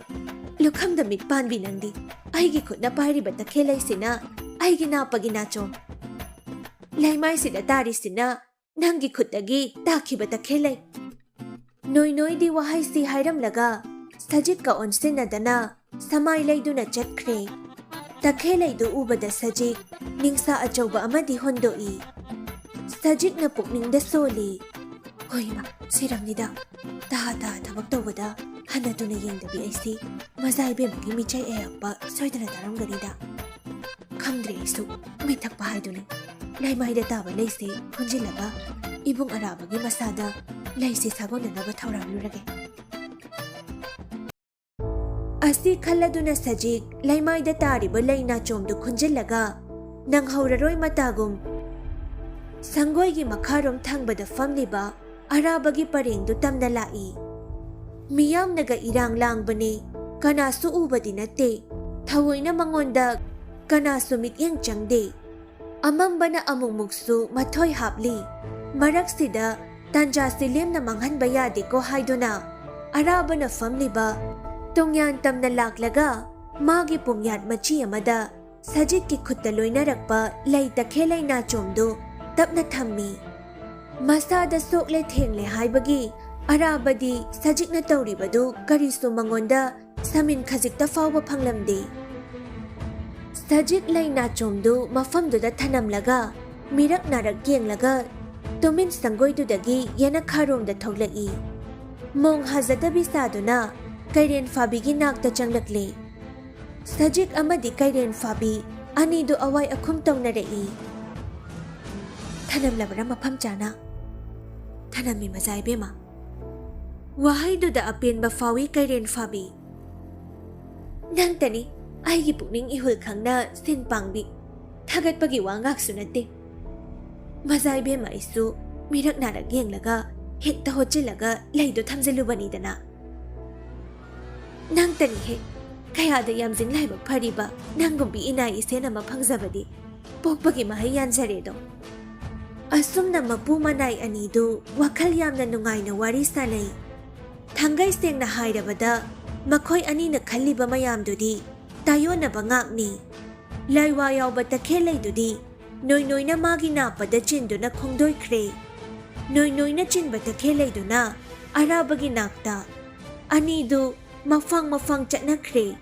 ꯂꯨꯈꯝꯗ ꯃꯤꯠ ꯄꯥꯟꯕꯤ ꯅꯪꯗꯤ꯫ ꯑꯩꯒꯤ ꯈꯨꯠꯅ ꯄꯥꯏꯔꯤꯕ ꯇꯈꯦꯜ ꯂꯩꯁꯤꯅ ꯑꯩꯒꯤ ꯅꯥꯞꯄꯒꯤ ꯅꯥꯆꯣꯝ꯫ ꯂꯩꯃꯥꯏꯁꯤꯗ ꯇꯥꯔꯤꯁꯤꯅ ꯅꯪꯒꯤ ꯈꯨꯠꯇꯒꯤ ꯇꯥꯈꯤꯕ ꯇꯈꯦꯜ ꯂꯩ꯫ ꯅꯣꯏ ꯅꯣꯏꯗꯤ ꯋꯥꯍꯩꯁꯤ ꯍꯥꯏꯔꯝꯂꯒ ꯁꯖꯤꯛꯀ ꯑꯣꯟꯁꯤꯟꯅꯗꯅ ꯁꯃꯥꯏ ꯂꯩꯗꯨꯅ ꯆꯠꯈ꯭ꯔꯦ꯫ ꯇꯈꯦꯜ ꯂꯩꯗꯨ ꯎꯕꯗ ꯁꯖꯤꯛ ꯅꯤꯡꯁꯥ ꯑꯆꯧꯕ ꯑꯃꯗꯤ ꯍꯣꯟꯗꯣꯛꯏ꯫ ꯁꯖꯤꯛꯅ ꯄꯨꯛꯅꯤꯡꯗ ꯁꯣꯜꯂꯤ꯫ ꯍꯣꯏꯃ, ꯁꯤꯔꯝꯅꯤꯗ꯫ ꯇꯍꯥ ꯇꯍꯥ ꯊꯕꯛ ꯇꯧꯕꯗ ꯍꯟꯅ ꯇꯨꯅ ꯌꯦꯡꯗꯕꯤ ꯑꯩꯁꯤ ꯃꯖꯥ ꯏꯕꯦꯝꯃꯒꯤ ꯃꯤꯆꯩ ꯑꯌꯥꯛꯄ ꯁꯣꯏꯗꯅ ꯇꯥꯔꯝꯒꯅꯤꯗ꯫ ꯈꯪꯗ꯭ꯔꯦ ꯑꯩꯁꯨ, ꯃꯤꯊꯛꯄ ꯍꯥꯏꯗꯨꯅꯤ꯫ ꯂꯩꯃꯥꯏꯗ ꯇꯥꯕ ꯂꯩꯁꯦ ꯈꯨꯟꯖꯤꯜꯂꯒ ꯏꯕꯨꯡ ꯑꯔꯥꯕꯒꯤ ꯃꯁꯥꯗ ꯂꯩꯁꯦ ꯁꯥꯒꯣꯟꯅꯅꯕ ꯊꯧꯔꯥꯡꯂꯨꯔꯒꯦ꯫ ꯑꯁꯤ ꯈꯜꯂꯗꯨꯅ ꯁꯖꯤꯛ ꯂꯩꯃꯥꯏꯗ ꯇꯥꯔꯤꯕ ꯂꯩ ꯅꯥꯆꯣꯝꯗꯨ ꯈꯨꯟꯖꯤꯜꯂꯒ ꯅꯪꯍꯧꯔꯔꯣꯏ ꯃꯇꯥꯒꯨꯝ ꯁꯪꯒꯣꯏꯒꯤ ꯃꯈꯥꯔꯣꯝ ꯊꯪꯕꯗ ꯐꯝꯂꯤꯕ ꯑꯔꯥꯕꯒꯤ ꯄꯔꯦꯡꯗꯨ ꯇꯝꯅ ꯂꯥꯛꯏ꯫ ꯃꯤꯌꯥꯝꯅꯒ ꯏꯔꯥꯡ ꯂꯥꯡꯕꯅꯦ, ꯀꯅꯥꯁꯨ ꯎꯕꯗꯤ ꯅꯠꯇꯦ꯫ ꯊꯑꯣꯏꯅ ꯃꯉꯣꯟꯗ ꯀꯅꯥꯁꯨ ꯃꯤꯠꯌꯦꯡ ꯆꯪꯗꯦ꯫ ꯑꯃꯝꯕꯅ ꯑꯃꯨꯛꯃꯨꯛꯁꯨ ꯃꯊꯣꯏ ꯍꯥꯞꯂꯤ꯫ ꯃꯔꯛꯁꯤꯗ ꯇꯥꯟꯖꯥꯁꯤ ꯂꯦꯝꯅ ꯃꯥꯡꯍꯟꯕ ꯌꯥꯗꯦꯀꯣ ꯍꯥꯏꯗꯨꯅ ꯑꯔꯥꯕꯅ ꯐꯝꯂꯤꯕ ꯇꯣꯡꯌꯥꯟ ꯇꯝꯅ ꯂꯥꯛꯂꯒ ꯃꯥꯒꯤ ꯄꯨꯡꯌꯥꯠ ꯃꯆꯤ ꯑꯃꯗ ꯁꯖꯤꯛꯀꯤ ꯈꯨꯠꯇ ꯂꯣꯏꯅꯔꯛꯄ ꯂꯩ ꯇꯈꯦꯜ ꯂꯩ ꯅꯥꯆꯣꯝꯗꯨ ꯇꯞꯅ ꯊꯝꯃꯤ꯫ ꯃꯁꯥꯗ ꯁꯣꯛꯂꯦ ꯊꯦꯡꯂꯦ ꯍꯥꯏꯕꯒꯤ ꯑꯔꯥꯕꯗꯤ ꯁꯖꯤꯛꯅ ꯇꯧꯔꯤꯕꯗꯨ ꯀꯔꯤꯁꯨ ꯃꯉꯣꯟꯗ ꯁꯃꯤꯟ ꯈꯖꯤꯛꯇ ꯐꯥꯎꯕ ꯐꯪꯂꯝꯗꯦ꯫ ꯁꯖꯤꯛ ꯂꯩ ꯅꯥꯆꯣꯝꯗꯨ ꯃꯐꯝꯗꯨꯗ ꯊꯅꯝꯂꯒ ꯃꯤꯔꯛ ꯅꯥꯔꯛ ꯌꯦꯡꯂꯒ ꯇꯨꯃꯤꯟ ꯁꯪꯒꯣꯏꯗꯨꯗꯒꯤ ꯌꯦꯅꯈꯥꯔꯣꯝꯗ ꯊꯣꯛꯂꯛꯏ꯫ ꯃꯣꯡ ꯍꯥꯖꯗꯕꯤ ꯁꯥꯗꯨꯅ ꯀꯩꯔꯦꯟ ꯐꯥꯕꯤꯒꯤ ꯅꯥꯛꯇ ꯆꯪꯂꯛꯂꯦ꯫ ꯁꯖꯤꯛ ꯑꯃꯗꯤ ꯀꯩꯔꯦꯟ ꯐꯥꯕꯤ ꯑꯅꯤꯗꯨ ꯑꯋꯥꯏ ꯑꯈꯨꯝ ꯇꯧꯅꯔꯛꯏ꯫ "ꯊꯅꯝꯂꯕ꯭ꯔꯥ ꯃꯐꯝ ꯆꯥꯅ?" "ꯊꯅꯝꯃꯤ ꯃꯖꯥ ꯏꯕꯦꯝꯃ꯫" ꯋꯥꯍꯩꯗꯨꯗ ꯑꯄꯦꯟꯕ ꯐꯥꯎꯏ ꯀꯩꯔꯦꯟ ꯐꯥꯕꯤ꯫ "ꯅꯪꯇꯅꯤ ꯑꯩꯒꯤ ꯄꯨꯛꯅꯤꯡ ꯏꯍꯨꯜ ꯈꯪꯅ ꯁꯤꯟ ꯄꯥꯡꯕꯤ꯫ ꯊꯥꯒꯠꯄꯒꯤ ꯋꯥ ꯉꯥꯛꯁꯨ ꯅꯠꯇꯦ꯫ ꯃꯖꯥ ꯏꯕꯦꯝꯃ ꯑꯩꯁꯨ ꯃꯤꯔꯛ ꯅꯥꯔꯛ ꯌꯦꯡꯂꯒ ꯍꯦꯛꯇ ꯍꯣꯠꯆꯤꯜꯂꯒ ꯂꯩꯗꯣ ꯊꯝꯖꯤꯜꯂꯨꯕꯅꯤꯗꯅ꯫ ꯅꯪꯇꯅꯤꯍꯦ ꯀꯌꯥꯗ ꯌꯥꯝꯖꯤꯡ ꯂꯥꯏꯕꯛ ꯐꯔꯤꯕ ꯅꯪꯒꯨꯝꯕꯤ ꯏꯅꯥꯏ ꯏꯁꯦꯟ ꯑꯃ ꯐꯪꯖꯕꯗꯤ꯫ ꯄꯣꯛꯄꯒꯤ ꯃꯍꯩ ꯌꯥꯟꯖꯔꯦꯗꯣ꯫ ꯑꯁꯨꯝꯅ ꯃꯄꯨ ꯃꯅꯥꯏ ꯑꯅꯤꯗꯨ ꯋꯥꯈꯜ ꯌꯥꯝꯅ ꯅꯨꯡꯉꯥꯏꯅ ꯋꯥꯔꯤ ꯁꯥꯅꯩ꯫ ꯊꯥꯡꯒꯩ ꯁꯦꯡꯅ ꯍꯥꯏꯔꯕꯗ, ꯃꯈꯣꯏ ꯑꯅꯤꯅ ꯈꯜꯂꯤꯕ ꯃꯌꯥꯝꯗꯨꯗꯤ ꯇꯥꯏꯌꯣꯟꯅꯕ ꯉꯥꯛꯅꯤ꯫ ꯂꯥꯏꯋꯥ ꯌꯥꯎꯕ ꯇꯈꯦꯜꯂꯩꯗꯨꯗꯤ ꯅꯣꯏ ꯅꯣꯏꯅ ꯃꯥꯒꯤ ꯅꯥꯞꯄꯗ ꯆꯤꯟꯗꯨꯅ ꯈꯣꯡꯗꯣꯏꯈ꯭ꯔꯦ꯫ ꯅꯣꯏ ꯅꯣꯏꯅ ꯆꯤꯟꯕ ꯇꯈꯦꯜꯂꯩꯗꯨꯅ ꯑꯔꯥꯕꯒꯤ ꯅꯥꯛꯇ꯫ ꯑꯅꯤꯗꯨ ꯃꯐꯥꯡ ꯃꯐꯥꯡ ꯆꯠꯅꯈ꯭ꯔꯦ꯫